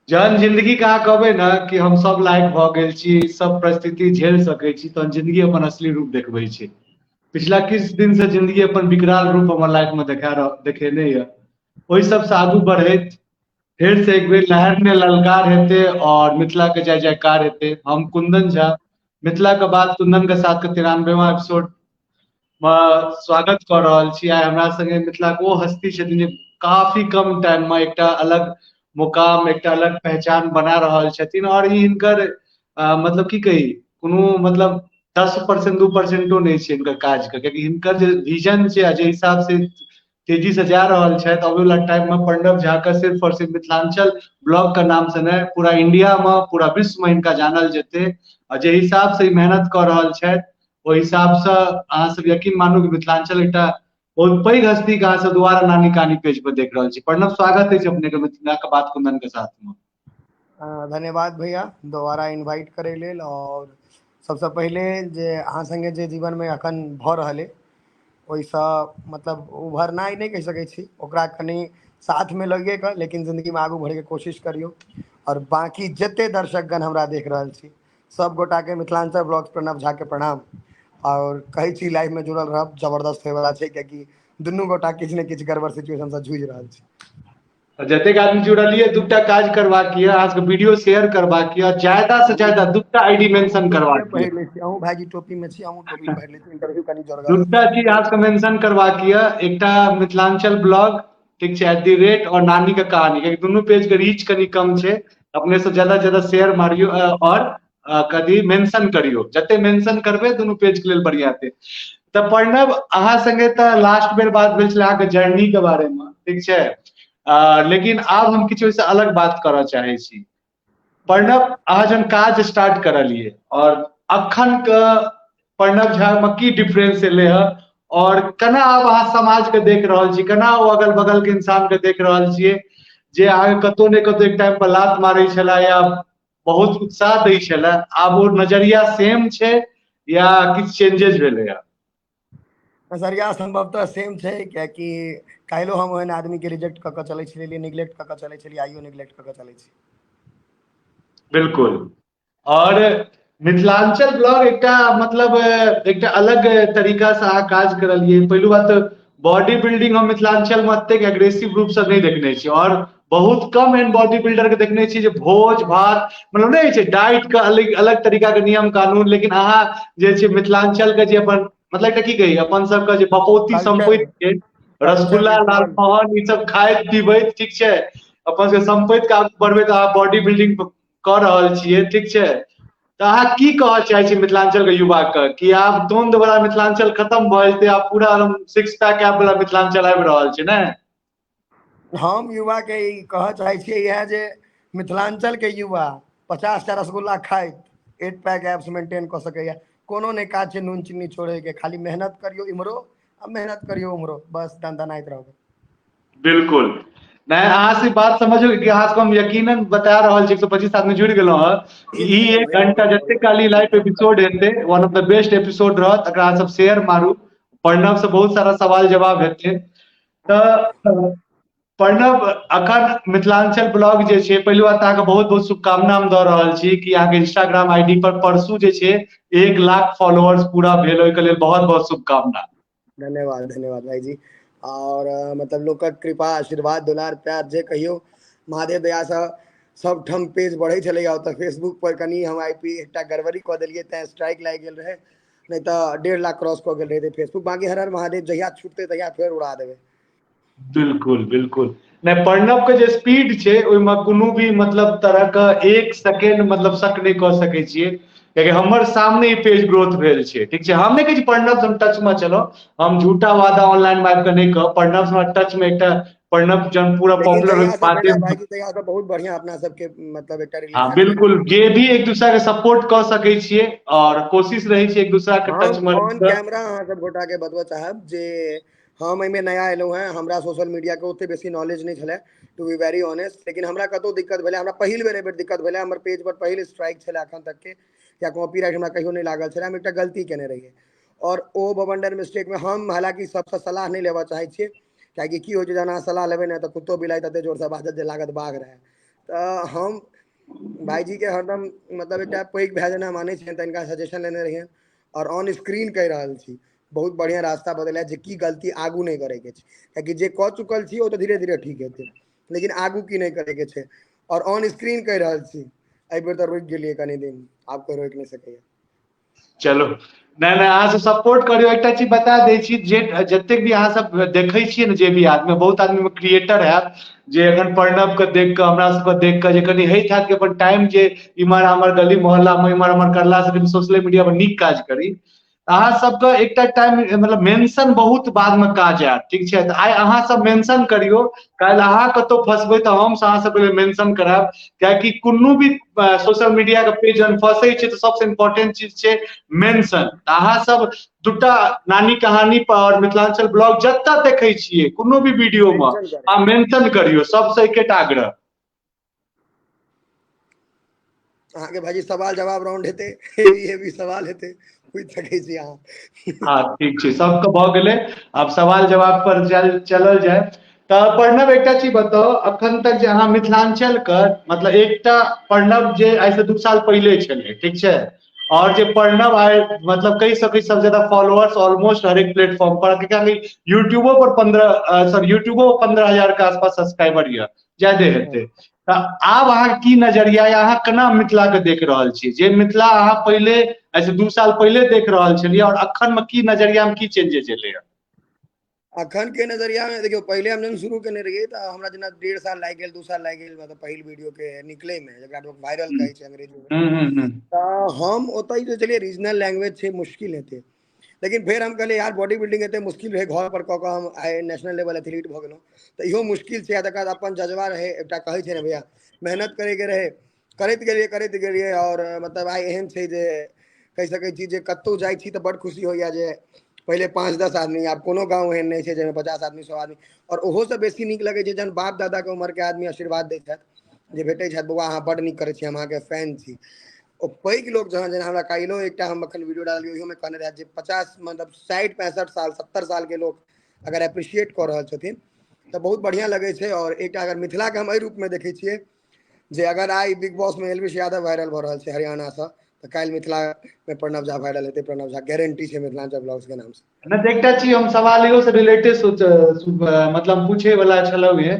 जहन जिंदगी के अहाँ कहबै ने कि हम सब लायक भऽ गेल छी, सब परिस्थिति झेल सकै छी, तहन जिंदगी अपन असली रूप देखबै छै। पिछला किछु दिन से जिंदगी अपन विकराल रूप हमर लाइफ में देखा देखेने यऽ। ओहि सबसँ आगू बढ़ैत फेर से एक बेर लहर ने ललकार हेतै और मिथिला के जय जयकार हेतै। हम कुंदन झा मिथिला के बाद कुंदन के साथ के 93वां एपिसोड मे स्वागत कऽ रहल छी। आइ हमरा संगे मिथिला के ओ हस्ती छथिन जे काफी कम टाइम मे एकटा अलग मुकाम, एकटा अलग पहचान बना रहल छथिन और ई हिनकर मतलब की कही, कोनो मतलब 10% 2% नहि छै हिनकर काज के, कियाकि हिनकर जे विजन छै आ जे हिसाब से तेजी से जा रहल छथि, अबै वाला टाइम में प्रणव झा के सिर्फ और सिर्फ मिथिलांचल ब्लॉग के नाम से नहि, पूरा इंडिया में, पूरा विश्व में हिनका जानल जेतै। आ जे हिसाब से ई मेहनत कऽ रहल छथि ओहि हिसाब से अहाँ सब यकीन मानू कि मिथिलांचल एकटा बहुत पैघ हस्ती के अहाँ सब दोबारा नानी कहानी पेज पर देख रहल छी। प्रणव, स्वागत अछि अपने के मिथिला के बात कुंदन के साथ में। धन्यवाद भैया दोबारा इनवाइट करे लेल। और सबसे पहिले जे अहाँ संगे जे जीवन में अखन भऽ रहल अइ ओहिसँ मतलब उभरनाइ नहि कहि सकै छी, ओकरा कनि साथमे लगिए कऽ लेकिन जिन्दगीमे आगू बढ़ैके कोशिश करियौ। आओर बाँकी जते दर्शकगण हमरा देख रहल छी सब गोटाके मिथिलांचल ब्लॉग प्रणव झा के प्रणाम। आओर कहै छी लाइवमे जुड़ल रहब, जबरदस्त होयवला छै, कियाकि दुनू गोटा किछु ने किछु गड़बड़ सिचुएशनसँ जूझि रहल छी। जतेक आदमी जुड़लियै, दूटा काज करबाक यऽ, अहाँ सबके वीडियो शेयर करबाक यऽ, ज्यादा से ज्यादा दूटा आईडी मेंशन करबाक यऽ। पहिर लै छी, अहूँ भाईजी टोपी में छी, अहूँ टोपी पहिर लै छी, इंटरव्यू कनि जोरगर। दूटा चीज अहाँ सबके मेंशन करबाक यऽ, एकटा मिथिलांचल ब्लॉग, ठीक छै, @ और नानी के कहानी, कियाकि दुनू पेज के रीच कनि कम छै। अपने सब ज्यादा से ज्यादा शेयर मारियो और कथी मेंशन करियो, जते मेंशन करबै दुनू पेज के लेल बढ़िया हेतै। तऽ प्रणव, अहाँ संगे तऽ लास्ट बेर बात भेल छलै अहाँके जर्नी के बारे मे, ठीक छै, लेकिन आब हम किछु ओहिसँ अलग बात करऽ चाहै छी। प्रणव, अहाँ जहन काज स्टार्ट करलियै और अखन के प्रणव झा मे की डिफरेंस एलै हँ और केना आब अहाँ समाज के देख रहल छी, केना ओ अगल बगल के इंसान के देख रहल छियै जे अहाँके कतौ ने कतौ एक टाइम पर लात मारै छलै या बहुत उत्साह दै छलै, आब ओ नजरिया सेम छै या किछु चेंजेस भेलै हँ? नजरिया सम्भवतः सेम छै, कियाकि काल्हिो हम ओहन आदमी के रिजेक्ट कऽ कऽ चलै छलियै, निगलेक्ट कऽ कऽ चलै छलियै, आइयो निगलेक्ट कऽ कऽ चलै छी। बिल्कुल। और मिथिलांचल ब्लॉग एकटा मतलब एकटा अलग तरीका से अहाँ काज करलियै। पहिलु बात बॉडी बिल्डिंग हम मिथिलांचल में एतेक एग्रेसिव रूप से नहि देखने छी और बहुत कम एहन बॉडी बिल्डर के देखने छी जे भोज भात मतलब नहि छै डाइट के अलग अलग तरीका के नियम कानून, लेकिन अहाँ जे छै मिथिलांचल के जे अपन मतलब एकटा की कही अपन सबके जे बपौती सम्पत्ति छै, रसगुल्ला लालमोहन ई सब खाइत पीबैत, ठीक छै, अपन सबके सम्पत्ति के आगू बढ़बैत अहाँ बॉडी बिल्डिंग कऽ रहल छियै, ठीक छै। तऽ अहाँ की कहऽ चाहै छी मिथिलांचल के युवा के कि आब द्वंद वाला मिथिलांचल खत्म भऽ जेतै, आब पूरा सिक्स पैक ऐप वाला मिथिलांचल आबि रहल छै ने? हम युवा के ई कहऽ चाहै छियै इएह जे मिथिलांचल के युवा 50टा रसगुल्ला खाइत 8 पैक एप्स मेंटेन कऽ सकैया। कोनो नहि काज छै नून चीनी छोड़े के, खाली मेहनत करियौ इम्हरो आ मेहनत करियौ उम्हरो, बस दनदनाइत रहबै। बिल्कुल नहि, अहाँ से बात समझो कि अहाँ सबके हम यकीनन बता रहल छी, 125 आदमी जुड़ि गेलहुँ हँ कि ई 1 घंटा जते काली लाइव एपिसोड हेतै one of the best episode रहत। एकरा अहाँ सब शेयर मारू, प्रणव से बहुत सारा सवाल जवाब हेतै। तऽ प्रणव, अखन मिथिलांचल ब्लॉग जे छै, पहिलु बात अहाँके बहुत बहुत शुभकामना हम दऽ रहल छी कि अहाँके इंस्टाग्राम I D पर परसू जे छै 1 लाख फॉलोअर्स पूरा भेल, ओहिके लेल बहुत बहुत शुभकामना। धन्यवाद, धन्यवाद भाईजी। और मतलब लोकक कृपा, आशीर्वाद, दुलार, प्यार जे कहियौ, महादेव दयासँ सब ठाम पेज बढ़ै छलैया। ओतऽ फेसबुक पर कनि हम I P एकटा गड़बड़ी कऽ देलियै तैं स्ट्राइक लागि गेल रहै, नहि तऽ 1.5 लाख क्रॉस कऽ गेल रहै फेसबुक। बाकी हर हर महादेव, जहिया छूटतै तहिया फेर उड़ा देबै। बिल्कुल बिल्कुल। नहि, प्रणव के जे स्पीड छै ओहिमे कोनो भी मतलब तरह के 1 सेकेंड मतलब शक नहि कऽ सकै छियै, कियाकि हमर सामने ई पेज ग्रोथ भेल छै, ठीक छै। हम नहि कहै छी प्रणव से हम टच में चलो, हम झूठा वादा ऑनलाइन में आबि कऽ नहि कहब, प्रणव से हमरा टच में एकटा प्रणव जन पूरा पॉपुलर होइके बादे भाईजी तहिया से बहुत बढ़िया अपना सबके मतलब एकटा रिलेशन। हाँ बिल्कुल, जे भी एक दूसरा के सपोर्ट कऽ सकै छियै और कोशिश रहै छै एक दूसरा के टच में। ऑन कैमरा अहाँ सब गोटा के बतबऽ चाहब जे हम एहिमे नया एलहुँ हेँ, हमरा सोशल मीडिया के ओते बेसी नॉलेज नहि छलै, टू बी वेरी ऑनेस्ट, लेकिन हमरा कतहु दिक्कत भेलै, हमरा पहिल बेर एहि बेर दिक्कत भेलै, हमर पेज पर पहिल स्ट्राइक छलै एखन तक के, या कॉपीराइट हमरा कहियो नहि लागल छलै, हम एकटा गलती केने रहियै और ओ बवंडर मिस्टेक में हम हालांकि सबसँ सलाह नहि लेबऽ चाहै छियै, कियाकि की होइ छै जहन अहाँ सलाह लेबै ने तऽ कुत्तो बिलाइ तते जोरसँ बाजत जे लागत बाघ रहै। तऽ हम भाईजी के हरदम मतलब एकटा पैघ भाय जेना मानै छियनि, तऽ हिनका सजेशन लेने रहियनि आओर ऑन स्क्रीन कहि रहल छी, बहुत बढ़िआँ रास्ता बदलि जे की गलती आगू नहि करैके छै, कियाकि जे कऽ चुकल छी ओ तऽ धीरे धीरे ठीक हेतै, लेकिन आगू की नहि करैके छै। आओर ऑन स्क्रीन कहि रहल छी, एहि बेर तऽ रुकि गेलियै कनि दिन, आब कोइ रोकि नहि सकैया। चलू, नहि नहि, अहाँ सब सपोर्ट करियौ। एकटा चीज बता दै छी, जे जतेक भी अहाँ सब देखै छियै ने, जे भी आदमी, बहुत आदमी क्रिएटर हैत जे एखन प्रणव के देख कऽ, हमरा सबके देख कऽ जे कनि होइत हैत कि अपन टाइम जे इम्हर आम्हर गली मोहल्ला मे इम्हर आम्हर करला से कनि सोशल मीडिया पर नीक काज करी। अहाँ सबके एकटा टाइम मतलब मेंशन बहुत बाद मे काज आयत, ठीक छै? तऽ आइ अहाँ सब मेंशन करियौ, काल्हि अहाँ कतहु फंसबै तऽ हम अहाँ सबके मेंशन करायब, कियाकि कोनो भी सोशल मीडिया के पेज जहन फंसै छै तऽ सबसे इम्पोर्टेंट चीज छै मेंशन। तऽ अहाँ सब दूटा नानी कहानी पर और मिथिलांचल ब्लॉग जतऽ देखै छियै कोनो भी वीडियो मे अहाँ मेंशन करियौ, सबसे एकेटा आग्रह। अहाँके भाईजी सवाल जवाब राउंड हेतै, हेवी हेवी सवाल हेतै, पूछि सकै छी अहाँ। हँ ठीक छै, सबके भऽ गेलै, आब सवाल जवाब पर चलल जाय। तऽ प्रणव एकटा चीज बताउ, अखन तक जे अहाँ मिथिलांचल के मतलब एकटा प्रणव जे आइ से 2 साल पहिले छलै, ठीक छै, और जे प्रणव आइ मतलब कहि सकै सबसे ज्यादा फॉलोअर्स ऑलमोस्ट हरेक प्लेटफॉर्म पर, कियाकि यूट्यूबो पर यूट्यूबो पर 15,000 के आसपास सब्सक्राइबर यऽ, ज्यादे हेतै। तऽ आब अहाँ की नजरिया या अहाँ केना मिथिला के देख रहल छी? जे मिथिला अहाँ पहिले आइ से 2 साल पहिले देख रहल छलियै और अखन में की नजरिया में की चेंजेस एलै हँ? अखन के नजरिया में देखियौ, पहिले हम जहन शुरू केने रहियै तऽ हमरा जेना 1.5 साल लागि गेल, 2 साल लागि गेल मतलब पहिल वीडियो के निकले में, जकरा लोक वायरल कहै छै अंग्रेजी में। तऽ हम ओतहि जे छलियै रीजनल लैंग्वेज छै, मुश्किल हेतै, लेकिन फेर हम कहलियै यार बॉडी बिल्डिंग एते मुश्किल रहै, घर पर कऽ कऽ हम आइ नेशनल लेवल एथलीट भऽ गेलहुँ, तऽ इहो मुश्किल छै। आ तकर बाद अपन जज्बा रहै, एकटा कहै छै ने भैया मेहनत करैके रहै, करैत गेलियै करैत गेलियै और मतलब आइ एहन छै जे कहि सकै छी जे कतहु जाइ छी तऽ बड़ खुशी होइया जे पहिले 5-10 आदमी, आब कोनो गाँव एहन नहि छै जाहिमे 50 आदमी 100 आदमी, और ओहोसँ बेसी नीक लगै छै जहन बाप दादाके उमरके आदमी आशीर्वाद दै छथि, जे भेटै छथि, बौआ अहाँ बड़ नीक करै छी, हम अहाँके फैन छी। ओ पैघ लोक जहन, जेना हमरा काल्हिओ एकटा हम एखन वीडियो डाललियै, ओहियोमे कहने रहए जे 50 मतलब 60-65 साल 70 साल के लोक अगर एप्रिशिएट कऽ रहल छथिन तऽ बहुत बढ़िआँ लगै छै। और एकटा अगर मिथिलाके हम एहि रूपमे देखै छियै जे अगर आइ बिग बॉस में एलविश यादव वायरल भऽ रहल छै हरियाणासँ, तऽ काल्हि मिथिलामे प्रणव झा वायरल हेतै, प्रणव झा गारंटी छै मिथिलांचल ब्लॉग्स के नामसँ। नहि, एकटा चीज हम सवाल इहो से रिलेटेड सोच मतलब पूछे वाला छलहुँ हे,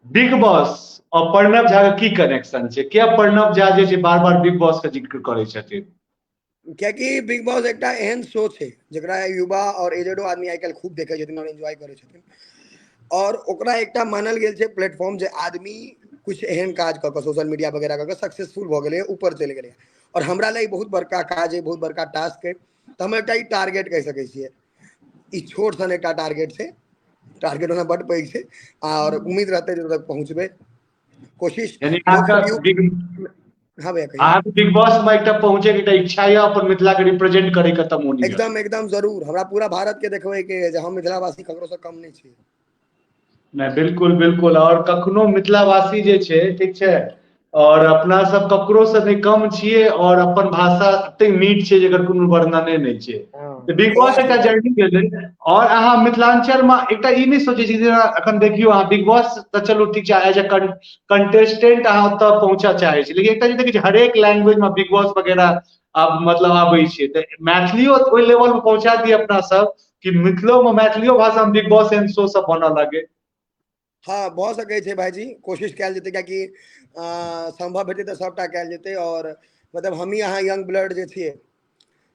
बिग बॉस और प्रणव झा के की कनेक्शन छै? किया प्रणव झा जे छै बार बार बिग बॉस के जिक्र करै छथिन? कियाकि बिग बॉस एकटा एहन शो छै जकरा युवा और एजेडो आदमी आइ काल्हि खूब देखै छथिन और एन्जॉय करै छथिन, और ओकरा एकटा मानल गेल छै प्लेटफॉर्म जे आदमी कुछ एहन काज कऽ कऽ सोशल मीडिया वगैरह कऽ कऽ सक्सेसफुल भऽ गेलै, ऊपर चलि गेलै। और हमरा लए ई बहुत बड़का काज अइ, बहुत बड़का टास्क अइ, तऽ हम एकटा ई टारगेट कहि सकै छियै, ई छोट सन एकटा टारगेट छै, टारगेट ओना बड पैघ छै और उम्मीद रहतै जे ओतऽ पहुँचबै, कोशिश। यानी हाँ भैया कहियौ। अहाँके बिग बॉस में एकटा पहुँचे के एकटा इच्छा यऽ अपन मिथिला के रिप्रेजेंट करे के तऽ मोन यऽ? एकदम एकदम जरूर, हमरा पूरा भारत के देखबै के जे हम मिथिलावासी ककरो से कम नहि छी। नहि, बिल्कुल बिल्कुल। और कखनो मिथिलावासी जे छै, ठीक छै, और अपना सब ककरो से नहि कम छियै और अपन भाषा एते मीठ छै जेकर कोनो वर्णने नहि छै। तऽ बिग बॉस एकटा जर्नी भेलै। और अहाँ मिथिलांचल में एकटा ई नहि सोचै छी जेना अखन देखियौ अहाँ बिग बॉस तऽ चलू ठीक छै, एज ए कंटेस्टेंट अहाँ ओतऽ पहुँचऽ चाहै छी, लेकिन एकटा जे देखै छी हरेक लैंग्वेज में बिग बॉस वगैरह आब मतलब आबै छै, तऽ मैथिलियो ओहि लेवल में पहुँचा दिए अपना सब कि मिथिलो में मैथिलियो भाषा में बिग बॉस एहन शो सब बनऽ लागे। हाँ भऽ सकै छै भाईजी, कोशिश कयल जेतै, कियाकि सम्भव हेतै तऽ सबटा कयल जेतै। और मतलब हमही अहाँ यंग ब्लड जे छियै,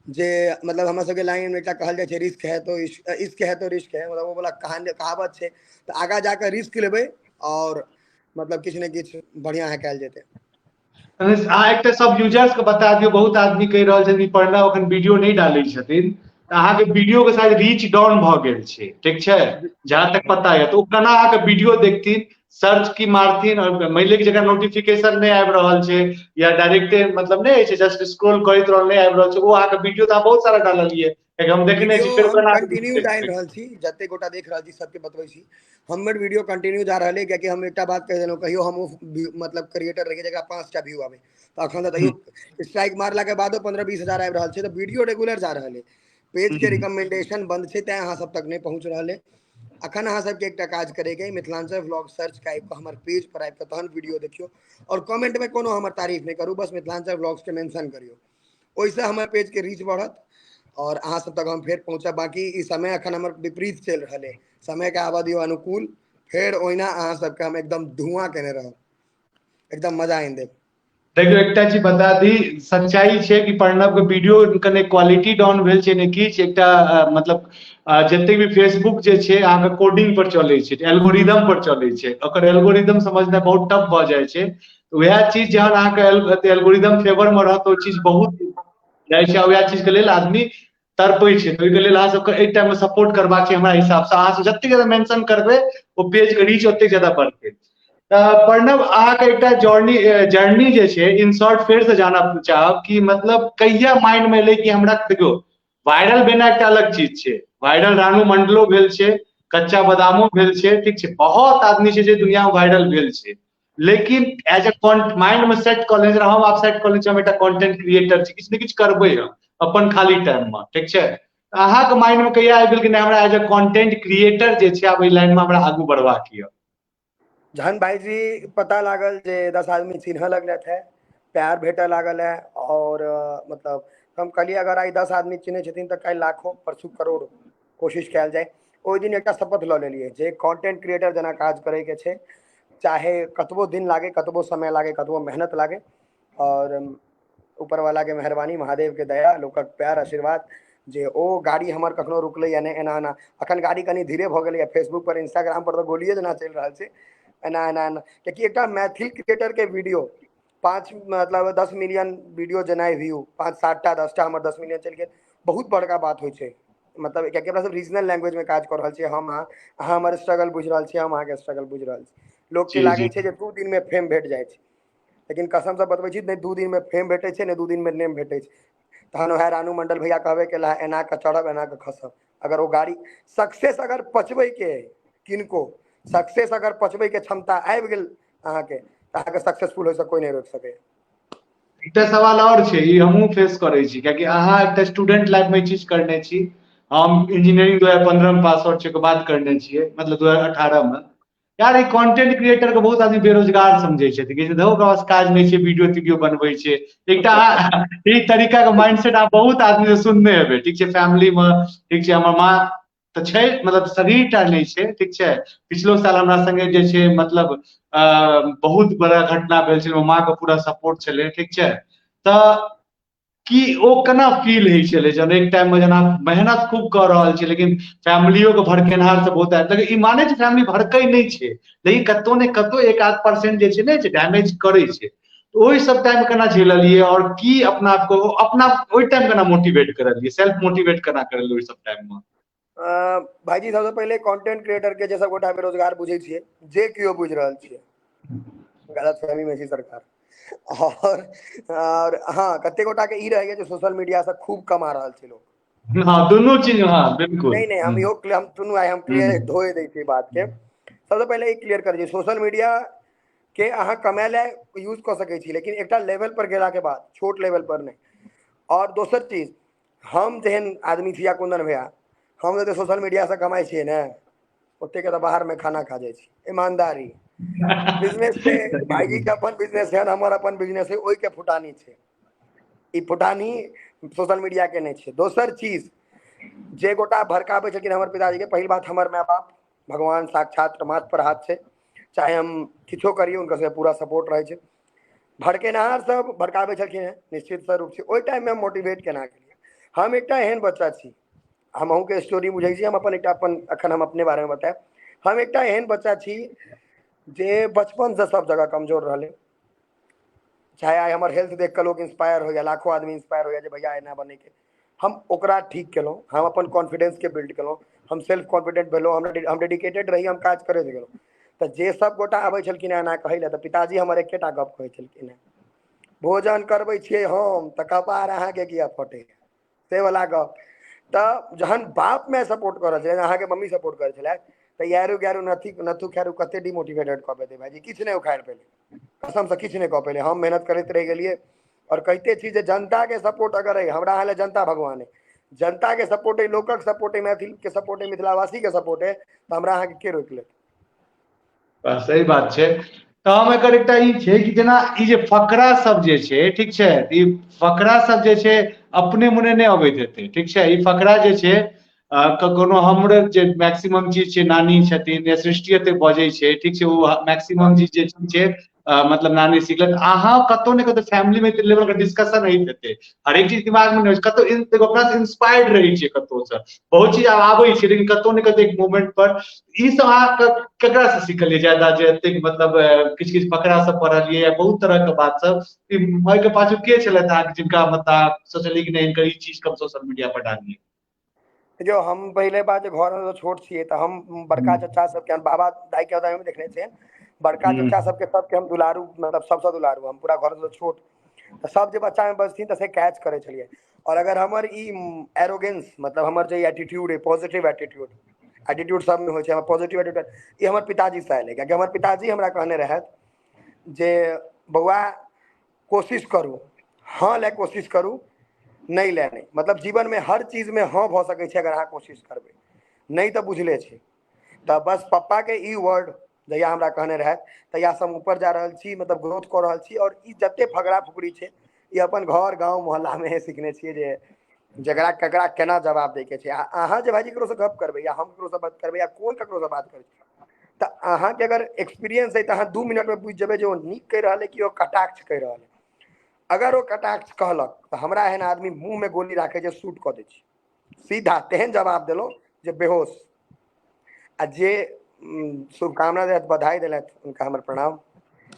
जे मतलब हमरा सबके लाइन में एकटा कहल जाइ छै रिस्क है तो इश्क है तो रिस्क है, मतलब ओ वाला कहावत छै, तऽ आगाँ जाकऽ रिस्क लेबै और मतलब किछु ने किछु बढ़िआँ है कयल जेतै। अहाँ एकटा सब यूजर्स के बता दियौ, बहुत आदमी कहि रहल छथिन प्रणव अखन वीडियो नहि डालै छथिन, तऽ अहाँके वीडियो के शायद रीच डाउन भऽ गेल छै, ठीक छै, जहाँ तक पता यऽ, तऽ ओ केना अहाँके वीडियो देखथिन, सर्च की मारथिन और मानि लिअ कि जकरा नोटिफिकेशन नहि आबि रहल छै या डायरेक्टे मतलब नहि होइ छै जस्ट स्क्रॉल करैत रहल नहि आबि रहल छै, ओ अहाँके वीडियो तऽ अहाँ बहुत सारा डाललियै, कियाकि हम देखने छी, फेर केना कंटिन्यू डालि रहल छी, जते गोटा देख रहल छी सबके बतबै छी, हमर वीडियो कंटिन्यू जा रहल है, कियाकि हम एकटा बात कहि देलहुँ, कहियो हम मतलब क्रिएटर रहियै जकरा 5टा व्यू आबै, तऽ अखन तऽ तैयो स्ट्राइक मारला के बादो 15-20 हजार आबि रहल छै, तऽ वीडियो रेगुलर जा रहल है, पेज के रिकमेंडेशन बंद छै, तैं अहाँ सब तक नहि पहुँच रहल है। अखन अहाँ सबके एकटा काज करैके मिथिलांचल व्लॉग सर्च कऽ आबि कऽ हमर पेज पर आबि कऽ तहन वीडियो देखियौ आओर कमेंटमे कोनो हमर तारीफ नहि करू, बस मिथिलांचल व्लॉग्सके मेंशन करियौ। ओहिसँ हमर पेजके रीच बढ़त आओर अहाँ सब तक हम फेर पहुँचब। बाँकी ई समय अखन हमर विपरीत चलि रहल अइ, समयके आबऽ दियौ अनुकूल, फेर ओहिना अहाँ सबके हम एकदम धुआं केने रहब, एकदम मजा आनि देब। देखियौ एकटा चीज बता दी, सच्चाई छै कि प्रणव के वीडियो कने क्वालिटी डाउन भेल छै ने किछु, एकटा मतलब जतेक भी फेसबुक जे छै अहाँके कोडिंग पर चलै छै, एल्गोरिदम पर चलै छै, ओकर एल्गोरिदम समझनाइ बहुत टफ भऽ जाइ छै। वएह चीज जहन अहाँके एल्गोरिदम फेवर मे रहत ओ चीज बहुत जाइ छै, आ वएह चीज के लेल आदमी तड़पै छै। तऽ ओहिके लेल अहाँ सबके एहि टाइम मे सपोर्ट करबाक छै। हमरा हिसाबसँ अहाँ सब जतेक ज्यादा मेंशन करबै ओ पेज के रीच ओतेक ज्यादा बढ़तै। तऽ प्रणव, अहाँके एकटा जर्नी जर्नी जे छै इन शॉर्ट फेर से जानऽ चाहब कि मतलब कहिया माइंड मे एलै कि हमरा, देखियौ वायरल भेनाइ एकटा अलग चीज छै, वायरल रानू मंडलो भेल छै, कच्चा बादामो भेल छै, ठीक छै, बहुत आदमी छै जे दुनिया मे वायरल भेल छै, लेकिन एज ए माइंड मे सेट कऽ लेने, हम आब सेट कऽ लेने छी हम एकटा कंटेंट क्रिएटर छी, किछु ने किछु करबै हम अपन खाली टाइम मे, ठीक छै। अहाँके माइंड मे कहिया आबि गेल कि नहि हमरा एज ए कंटेंट क्रिएटर जे छै आब एहि लाइन मे हमरा आगू बढ़बाक यऽ? जहन भाईजी पता लागल जे 10 आदमी चिन्हऽ लगलथि है, प्यार भेटऽ लागल है, और मतलब हम कहलियै अगर आइ 10 आदमी चिन्है छथिन तऽ काल्हि लाखों, परसू करोड़ों कोशिश कयल जाय। ओहि दिन एकटा शपथ लऽ लेलियै जे कंटेंट क्रिएटर जेना काज करैके छै, चाहे कतबो दिन लागे, कतबो समय लागे, कतबो मेहनत लागे, और ऊपर वाला के मेहरबानी, महादेव के दया, लोकक प्यार आशीर्वाद जे ओ गाड़ी हमर कखनो रुकलै या नहि। एना एना अखन गाड़ी कनि धीरे भऽ गेलैए, फेसबुक पर इंस्टाग्राम पर तऽ गोलिये जेना चलि रहल छै, एना एना एना, कियाकि एकटा मैथिल क्रिएटर के वीडियो 5 मतलब 10 मिलियन वीडियो जेनाइ व्यू 5 7टा 10टा हमर 10 मिलियन चलि गेल, बहुत बड़का बात होइ छै। मतलब कियाकि अपना सब रीजनल लैंग्वेज में काज कऽ रहल छियै, हम अहाँ हमर स्ट्रगल बुझि रहल छियै, हम अहाँके स्ट्रगल बुझि रहल छी। लोकके लागै छै जे 2 दिन में फेम भेट जाइ छै, लेकिन कसम से बतबै छी, नहि 2 दिन में फेम भेटै छै, नहि 2 दिन में नेम भेटै छै। तहन वएह रानू मंडल भैया कहबे केला, एना कऽ चढ़ब एना कऽ खसब। अगर ओ गाड़ी सक्सेस अगर पचबै के किनको सक्सेस अगर पचबै के क्षमता आबि गेल अहाँके, तऽ अहाँके सक्सेसफुल होइसँ कोइ नहि रोकि सकैए। एकटा सवाल आओर छै, ई हमहूँ फेस करै छी, कियाकि अहाँ एकटा स्टूडेंट लाइफ मे ई चीज करने छी, हम इंजीनियरिंग 2015 मे पास आउट छी, ओकर बाद करने छियै, मतलब 2018 मे। यार ई कंटेंट क्रिएटर के बहुत आदमी बेरोजगार समझै छथिन, कि धौ ओकरा पास काज नहि छै, वीडियो तीडियो बनबै छै। एकटा ई तरीका के माइंडसेट अहाँ बहुत आदमी से सुनने हेबै, ठीक छै, फैमिली मे, ठीक छै, हमर माँ तऽ छै, मतलब शरीर टा नहि छै, ठीक छै। पिछलो साल हमरा संगे जे छै मतलब बहुत बड़ा घटना भेल छलै, माँ के पूरा सपोर्ट छलै, ठीक छै। तऽ की ओ केना फील होइ छलै जहन एक टाइम मे जेना मेहनत खूब कऽ रहल छै लेकिन फैमिलियो के भड़केनहार से बहुत आयल, लेकिन ई मानै छै फैमिली भड़कै नहि छै, लेकिन कतौ ने कतौ 1-8% जे छै ने जे डैमेज करै छै, ओहि सब टाइम केना झेललियै और की अपना आपको अपना ओहि टाइम केना मोटिवेट करलियै, सेल्फ मोटिवेट केना करलियै ओहि सब टाइम मे? भाईजी सबसँ पहिले कंटेंट क्रिएटर के जे सब गोटा बेरोजगार बुझै छियै, जे केओ बुझि रहल छियै, गलतफहमी मे छी सरकार। और हँ कते गोटा के ई रहैया जे सोशल मीडिया से खूब कमा रहल छै लोक। हँ दुनू चीज, हँ बिल्कुल। नहीं नहीं, हम इहो हम सुनू, आइ हम क्लियर धोए दै छी बात के। सबसँ पहिले ई क्लियर करै छी, सोशल मीडिया के अहाँ कमाय लए यूज कऽ सकै छी, लेकिन एकटा लेवल पर गेला के बाद, छोट लेवल पर नहि। और दोसर चीज, हम जेहन आदमी छी या कुंदन भैया, हम जते सोशल मीडिया से कमाइ छियै ने, ओते के तऽ बाहर में खाना खा जाइ छी। ईमानदारी बिजनेस छै, भाईजी के अपन बिजनेस है, हमर अपन बिजनेस है, ओहि के फुटानी छै। ई फुटानी सोशल मीडिया के नहि छै। दोसर चीज, जे गोटा भड़काबै छलखिन हमर पिताजी के, पहिल बात हमर माय बाप भगवान साक्षात माथ पर हाथ छै, चाहे हम किछो करियै हुनकर सबके पूरा सपोर्ट रहै छै। भड़केनहार सब भड़काबै छलखिन हेँ, निश्चित स्वरूप छै। ओहि टाइममे हम मोटिवेट केना केलियै, हम एकटा एहन बच्चा छी, हम अहूँके स्टोरी बुझै छी, हम अपन एकटा अपन अखन हम अपने बारेमे बतायब। हम एकटा एहन बच्चा छी जे बचपनसँ सब जगह कमजोर रहलै, चाहे आइ हमर हेल्थ देख कऽ लोक इंस्पायर होइया, लाखों आदमी इंस्पायर होइया जे भैया एना बनैके, हम ओकरा ठीक केलहुँ, हम अपन कॉन्फिडेंसके बिल्ड केलहुँ, हम सेल्फ कॉन्फिडेंट भेलहुँ, हम डेडिकेटेड रही, हम काज करैत गेलहुँ। तऽ जे सब गोटा आबै छलखिन एना कहै लए, तऽ पिताजी हमर एकेटा गप कहै छलखिन हेँ, भोजन करबै छियै हम तऽ कपार अहाँके किया फटैया, से वाला गप। तऽ जहन बाप माय सपोर्ट कऽ रहल छलै, अहाँके मम्मी सपोर्ट करै छलै, तऽ यारू ग्यारू नथी नथु खैरू कते डिमोटिवेटेड कऽ पेतै भाईजी, किछु नहि उखाड़ि पेलै, कसमसँ किछु नहि कऽ पेलै। हम मेहनत करैत रहि गेलियै। और कहिते छी जे जनता के सपोर्ट अगर अइ, हमरा अहाँ लए जनता भगवान अइ, जनता के सपोर्ट अइ, लोकक सपोर्ट अइ, मैथिल के सपोर्ट अइ, मिथिलावासी के सपोर्ट अइ, तऽ हमरा अहाँके के रोकि लेत? सही बात छै। तऽ हम एकर एकटा ई छै कि जेना ई जे फकरा सब जे छै, ठीक छै, ई फकरा सब जे छै अपने मुने नहि अबैत हेतै, ठीक छै। ई फकरा जे छै कोनो हमरे जे मैक्सिमम चीज छै, नानी छथिन या सृष्टि एते बजै छै, ठीक छै, ओ मैक्सिमम चीज जे छै मतलब नानी सिखलक। अहाँ कतौ ने कतौ फैमिली में लेवल के डिस्कशन होइत हेतै, हरेक चीज दिमाग में नहि, कतौ अपना से इंस्पायर्ड रहै छियै, कतौ से बहुत चीज आब आबै छै, लेकिन कतौ ने कतौ एक मोमेंट पर ई सब अहाँ केकरा से सिखलियै ज्यादा, जे एतेक मतलब किछु किछु फकरा सब पढ़लियै या बहुत तरह के बात सब, एहि के पाछू के छलथि अहाँके जिनका मतलब सोचलियै कि नहि हिनकर ई चीज के हम सोशल मीडिया पर डालियै? देखियौ, हम पहिले बात जे घर में छोट छियै तऽ हम बड़का चचा सबके, हम बाबा दाई के दाई में देखने छियनि, बड़का चचा सबके सबके हम दुलारू, मतलब सबसँ दुलारू, हम पूरा घर में छोट, तऽ सब जे बच्चा में बजथिन तऽ से कैच करै छलियै। और अगर हमर ई एरोगेंस, मतलब हमर जे एटीट्यूड है, पॉजिटिव एटीट्यूड, एटीट्यूड सब में होइ छै, हमर पॉजिटिव एटीट्यूड ई हमर पिताजी से आयल है, कियाकि हमर पिताजी हमरा कहने रहथि जे बौआ कोशिश करू, हाँ लए कोशिश करू, नहि लए नहि, मतलब जीवन में हर चीज में हाँ भऽ सकै छै अगर अहाँ कोशिश करबै, नहि तऽ बुझले छै। तऽ बस पप्पा के ई वर्ड जहिया हमरा कहने रहथि तहिया से हम ऊपर जा रहल छी, मतलब ग्रोथ कऽ रहल छी। और ई जते फगड़ा फुकड़ी छै ई अपन घर गाँव मोहल्ला में सिखने छियै जे जकरा ककरा केना जवाब दै के छै। आ अहाँ जे भाईजी ककरो से गप करबै या हम ककरो से बात करबै या कोइ ककरो से बात करै, तऽ अहाँके अगर एक्सपीरियंस अइ तऽ अहाँ 2 मिनट में बुझि जेबै जे ओ नीक कहि रहल अइ कि ओ कटाक्ष कहि रहल अइ। अगर ओ कटाक्ष कहलक तऽ हमरा एहन आदमी मुँह में गोली राखै छै, शूट कऽ दै छै सीधा, तेहन जवाब देलहुँ जे बेहोश। आ जे शुभकामना देलथि, बधाई देलथि, हुनका हमर प्रणाम।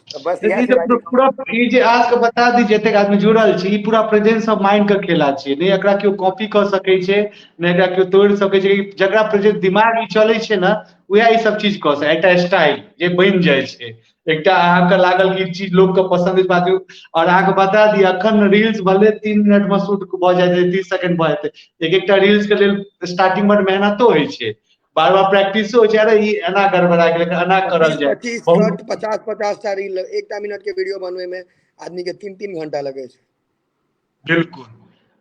तऽ बस इएह ई छै भाईजी। पूरा ई जे आज के बता दी जतेक आदमी जुड़ल छी, ई पूरा प्रेजेंस ऑफ माइंड के खेला छियै, नहि एकरा केओ कॉपी कऽ सकै छै, नहि एकरा केओ तोड़ि सकै छै। जकरा प्रेजेंस दिमाग ई चलै छै ने, उएह ई सब चीज कऽ सकै। एकटा स्टाइल जे बनि जाइ छै, एकटा अहाँके लागल कि ई चीज लोक के पसन्द अछि बात। और अहाँके बता दी अखन रील्स भले 3 मिनट में शूट भऽ जाइत छै, 30 सेकंड भऽ जेतै, एक एकटा रील्स के लेल स्टार्टिंग में मेहनतो होइ छै, बार बार प्रैक्टिसो होइ छै। अरे ई एना गड़बड़ा गेलै, एना करल जाय, 25 कट 50-50 टा रील, एकटा मिनट के वीडियो बनबै में आदमी के 3-3 घंटा लगै छै। बिल्कुल।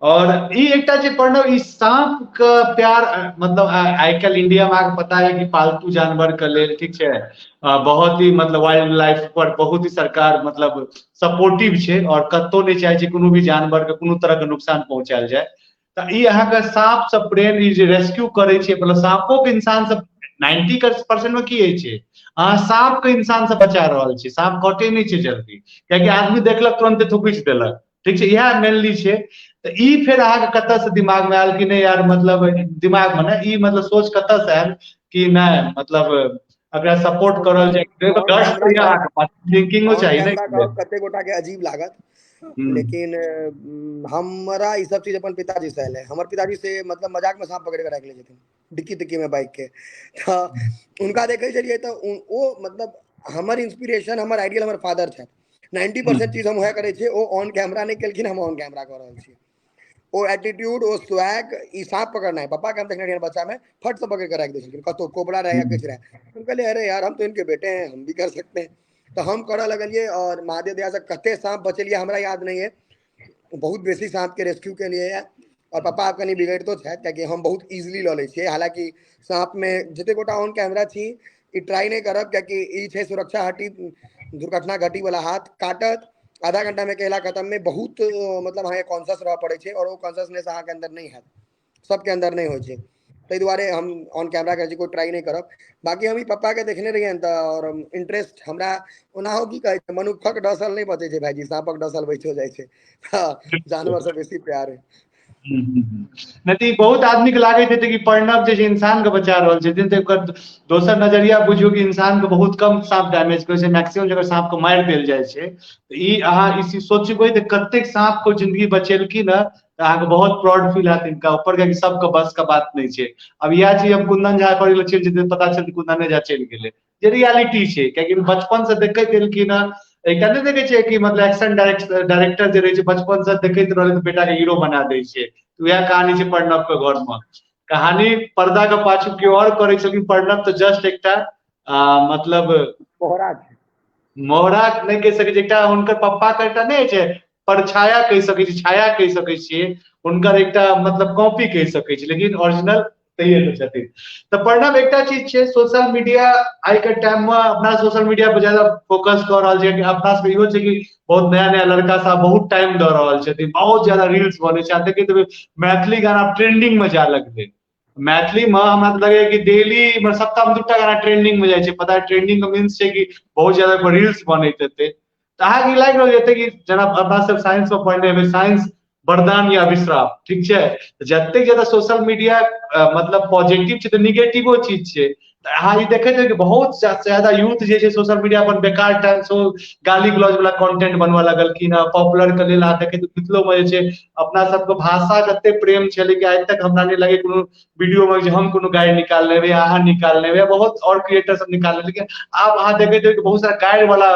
और ई एकटा जे प्रणव, ई सांप के प्यार, मतलब आइ काल्हि इंडिया में अहाँके पता है कि पालतू जानवर के लेल, ठीक छै, बहुत ही मतलब वाइल्ड लाइफ पर बहुत ही सरकार मतलब सपोर्टिव छै और कतौ नहि चाहे छै कोनो भी जानवर के कोनो तरह के नुकसान पहुंचायल जाय। तऽ ई अहाँके सांप से प्रेम, ई जे रेस्क्यू करै छै, मतलब सांपो के इंसान सब 90% में की होइ छै, अहाँ सांप के इंसान से बचा रहल छी, सांप कटे नहि छै जल्दी, कियाकि आदमी देखलक तुरंते थुकुचि देलक, ठीक छै, इएह मेनली छै। तऽ ई फेर अहाँके कतऽ से दिमाग में आयल कि नहि यार, मतलब दिमाग में ने ई मतलब सोच कतऽ से आयल कि नहि मतलब एकरा सपोर्ट करल जाय, थिंकिंगो चाही ने। कते गोटा के अजीब लागत, लेकिन हमरा ई सब चीज अपन पिताजी से आयल है। हमर पिताजी से मतलब मजाक में सांप पकड़ के राखि लै छथिन डिक्की तिक्की में बाइक के, तऽ हुनका देखै छलियै तऽ ओ मतलब हमर इंस्पिरेशन, हमर आइडियल हमर फादर छथि। 90% चीज हम वएह करै छियै, ओ ऑन कैमरा नहि केलखिन, हम ऑन कैमरा कऽ रहल छियै। ओ एटीट्यूड, ओ स्वैग, ई सांप पकड़नाइ, पप्पा के हम देखने रहियै बच्चा में, फट से पकड़ के राखि दै छलखिन, कतौ कोबरा रहै या किछु रहै। हम कहलियै अरे यार हम तो इनके बेटे हैं, हम भी कर सकते हैं। तऽ हम करऽ लगलियै और महादेव दया से कते सांप बचेलियै हमरा याद नहीं है, बहुत बेसी सांप के रेस्क्यू केलियै है। और पप्पा आब कनि बिगड़ितो छथि, कियाकि हम बहुत इजिली लऽ लै छियै। हालांकि सांप में जते गोटा ऑन कैमरा छी ई ट्राई नहि करब, कियाकि ई छै सुरक्षा हटी, दुर्घटना घटी वाला, हाथ काटत आधा घंटा में केला खत्म में बहुत मतलब अहाँके कॉन्शियस रहऽ पड़ै छै, और ओ कॉन्शियसनेस अहाँके अंदर नहि हैत, सबके अंदर नहि होइ छै। ताहि दुआरे हम ऑन कैमरा करै छी, कोइ ट्राई नहि करब। बाकी हम ई पप्पा के देखने रहियनि तऽ और इंटरेस्ट हमरा ओनाहो की कहै छै, मनुखक डसल नहि बचै छै भाईजी, साँपक डसल बचियो जाइ छै, तऽ जानवर से बेसी प्यार है। नहि तऽ ई बहुत आदमी के लागैत हेतै कि प्रणव जे छै इंसान के बचा रहल छथिन, तऽ ओकर दोसर नजरिया बुझियौ कि इंसान के बहुत कम सांप डैमेज करै छै, मैक्सिमम जगह सांप के मारि देल जाइ छै। तऽ ई अहाँ ई चीज सोचबै तऽ कतेक सांप के जिंदगी बचेलखिन हँ, तऽ अहाँके बहुत प्राउड फील हैत हिनका ऊपर, कियाकि सबके बस के बात नहि छै। अब इएह चीज हम कुंदन झा पर चलि जेतै, पता चलतै कुंदने झा चलि गेलै, जे रियलिटी छै, कियाकि बचपन से देखैत एलखिन हँ। एकटा नहि देखै छियै कि मतलब एक्शन डायरेक्टर जे रहै छै बचपन से देखैत रहलै तऽ बेटा के हीरो बना दै छै, वएह कहानी छै प्रणव के घर में। कहानी पर्दा के पाछू केओ और करै छलखिन, प्रणव तऽ जस्ट एकटा मतलब मोहरा छै, मोहरा नहि कहि सकै छी, एकटा हुनकर पप्पा के एकटा नहि छै परछाया कहि सकै छी, छाया कहि सकै छियै, हुनकर एकटा मतलब कॉपी कहि सकै छी, लेकिन ओरिजिनल तैये के छथिन। तऽ प्रणव, एकटा चीज छै, सोशल मीडिया आइ के टाइम मे अपना सोशल मीडिया पर ज्यादा फोकस कऽ रहल छै। अपना सबके इहो छै कि बहुत नया नया लड़का सब बहुत टाइम दऽ रहल छथिन, बहुत ज्यादा रील्स बनै छै। आ देखैत हेबै मैथिली गाना ट्रेंडिंग मे जाय लगलै। मैथिली मे हमरा तऽ लगैया कि डेली मतलब सप्ताह मे दूटा गाना ट्रेंडिंग मे जाइ छै। पता ट्रेंडिंग के मीन्स छै कि बहुत ज्यादा रील्स बनैत हेतै। तऽ अहाँके ई लागि रहल हेतै कि जेना अपना सब साइंस मे पढ़ने हेबै, साइंस वरदान या अभिश्राप, ठीक छै? जतेक ज्यादा सोशल मीडिया मतलब पॉजिटिव छै तऽ निगेटिवो चीज छै। तऽ अहाँ ई देखैत हेबै कि बहुत ज्यादा यूथ जे छै सोशल मीडिया पर बेकार टाइम से गाली गलौज वाला कंटेंट बनबऽ लगलखिन हँ पॉपुलर के लेल। अहाँ देखैत मिथिलो मे जे छै अपना सबके भाषा कते प्रेम छलै कि आइ तक हमरा नहि लगै कोनो वीडियो मे जे हम कोनो गारि निकालने हेबै, अहाँ निकालने हेबै, बहुत और क्रिएटर सब निकालने। लेकिन आब अहाँ देखैत हेबै कि बहुत सारा गारि वाला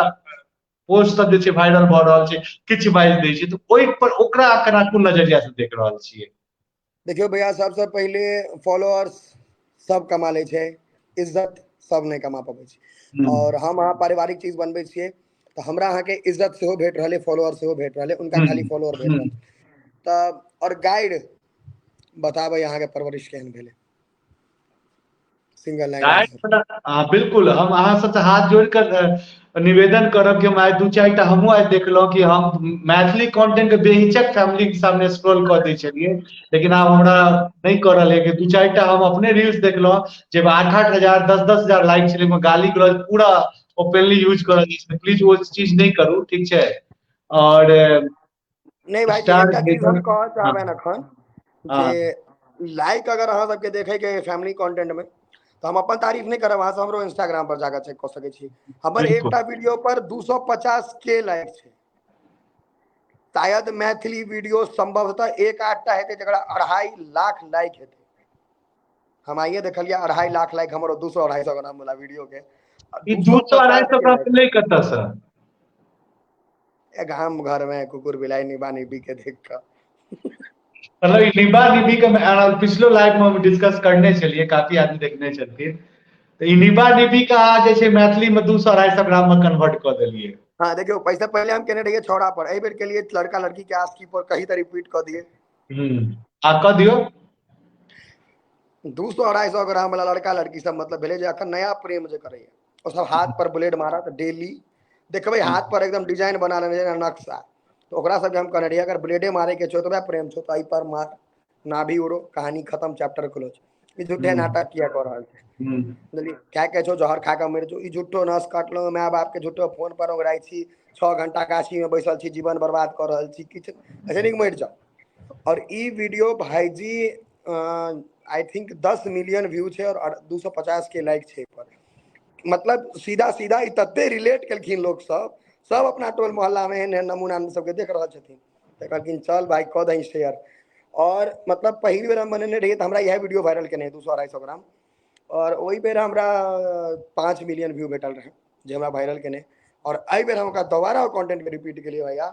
पोस्ट सब जे छै वायरल भऽ रहल छै, किछु बाजि दै छै। तऽ ओहि पर ओकरा केना कोन नजरिया से देख रहल छियै? देखियौ भैया, सबसँ पहिले फॉलोअर्स सब कमा लै छै, इज्जत सब नहि कमा पबै छै। और हम अहाँ पारिवारिक चीज बनबै छियै तऽ हमरा अहाँके इज्जत सेहो भेट रहल है, फॉलोअर सेहो भेट रहल है, उनका खाली फॉलोअर भेट रहल। तऽ और गाइड बताबै अहाँके परवरिश केहन भेलै? Single line answer. हाँ बिल्कुल, हम अहाँ सबसे हाथ जोड़ कर निवेदन करब कि हम आइ दू चारि टा हमहूँ आइ देखलहुँ कि हम मैथिली कंटेंट के बेहिचक फैमिली के सामने स्क्रॉल कऽ दै छलियै, लेकिन आब हमरा नहि करल है कि दू चारि टा हम अपने रील्स देखलहुँ जाहिमे 8-8 हजार 10-10 हजार लाइक छलै, ओहिमे गाली गलौज पूरा ओपनली यूज करल जाइ छै। प्लीज ओ चीज नहि करू, ठीक छै? और नहि भाई, एकटा चीज हम कहऽ चाहबनि अखन जे लाइक अगर अहाँ सबके देखे के फैमिली कंटेंट में तऽ हम अपन तारीफ नहि करब, अहाँ सब हमरो इंस्टाग्राम पर जाकर चेक कऽ सकै छी। हमर एकटा वीडियो पर 250 के लाइक छै। शायद मैथिली वीडियो संभवतः एक आठटा हेतै जकरा 2.5 लाख लाइक हेतै। हम आइए देखलियै 2.5 लाख लाइक हमर 200-250 ग्राम वाला वीडियो के। ई 200-250 ग्राम मिललै कतऽसँ? गाम घर में कुकुर बिलाई निबा निबी के देख कऽ। मतलब ई निबा निबी के पिछलो लाइव में हम डिस्कस करने छलियै, काफी आदमी देखने छलखिन। तऽ ई निबा निबी के अहाँ जे छै मैथिली में 200-250 ग्राम में कन्वर्ट कऽ देलियै। हाँ देखियौ, पैसा पहिले हम केने रहियै छौड़ा पर, एहि बेर केलियै लड़का लड़की के आस्की पर, कही तऽ रिपीट कऽ दियै। आ कऽ दियौ। 200-250 ग्राम वाला लड़का लड़की सब मतलब भेलै जे अखन नया प्रेम जे करैया ओ सब हाथ पर ब्लेड मारत डेली, देखबै हाथ पर एकदम डिजाइन बना लेने छै नक्शा। तऽ ओकरा सबके हम कहने रहियै अगर ब्लेडे मारे के छौ तऽ प्रेम छौ तऽ एहि पर मार, नाभि उड़ो, कहानी खत्म, चैप्टर क्लोज। ई झूठे नाटक किया कऽ रहल छै? बुझलियै? खाय के छौ जहर खा कऽ मरि जो। ई झूठो नस काटलहुँ, माय बाप के झूठो फोन पर ओंघराइ छी, 6 घंटा गाछी में बैसल छी, जीवन बर्बाद कऽ रहल छी, किछु ऐसे नीक मरि जाउ। और ई वीडियो भाईजी I think 10 million view छै और 250 के लाइक छै पर। मतलब सीधा सीधा ई तते रिलेट केलखिन लोक सब, सब अपना टोल मोहल्ला में एहन एहन नमूना सबके देख रहल छथिन, तऽ कहलखिन चल भाई कऽ दही शेयर। और मतलब पहिल बेर हम बनेने रहियै तऽ हमरा इएह वीडियो वायरल केने 200-250 ग्राम, और ओहि बेर हमरा 5 मिलियन व्यू भेटल रहै जे हमरा वायरल केने। और एहि बेर हम ओकरा दोबारा ओ कंटेंट के रिपीट केलियै भैया,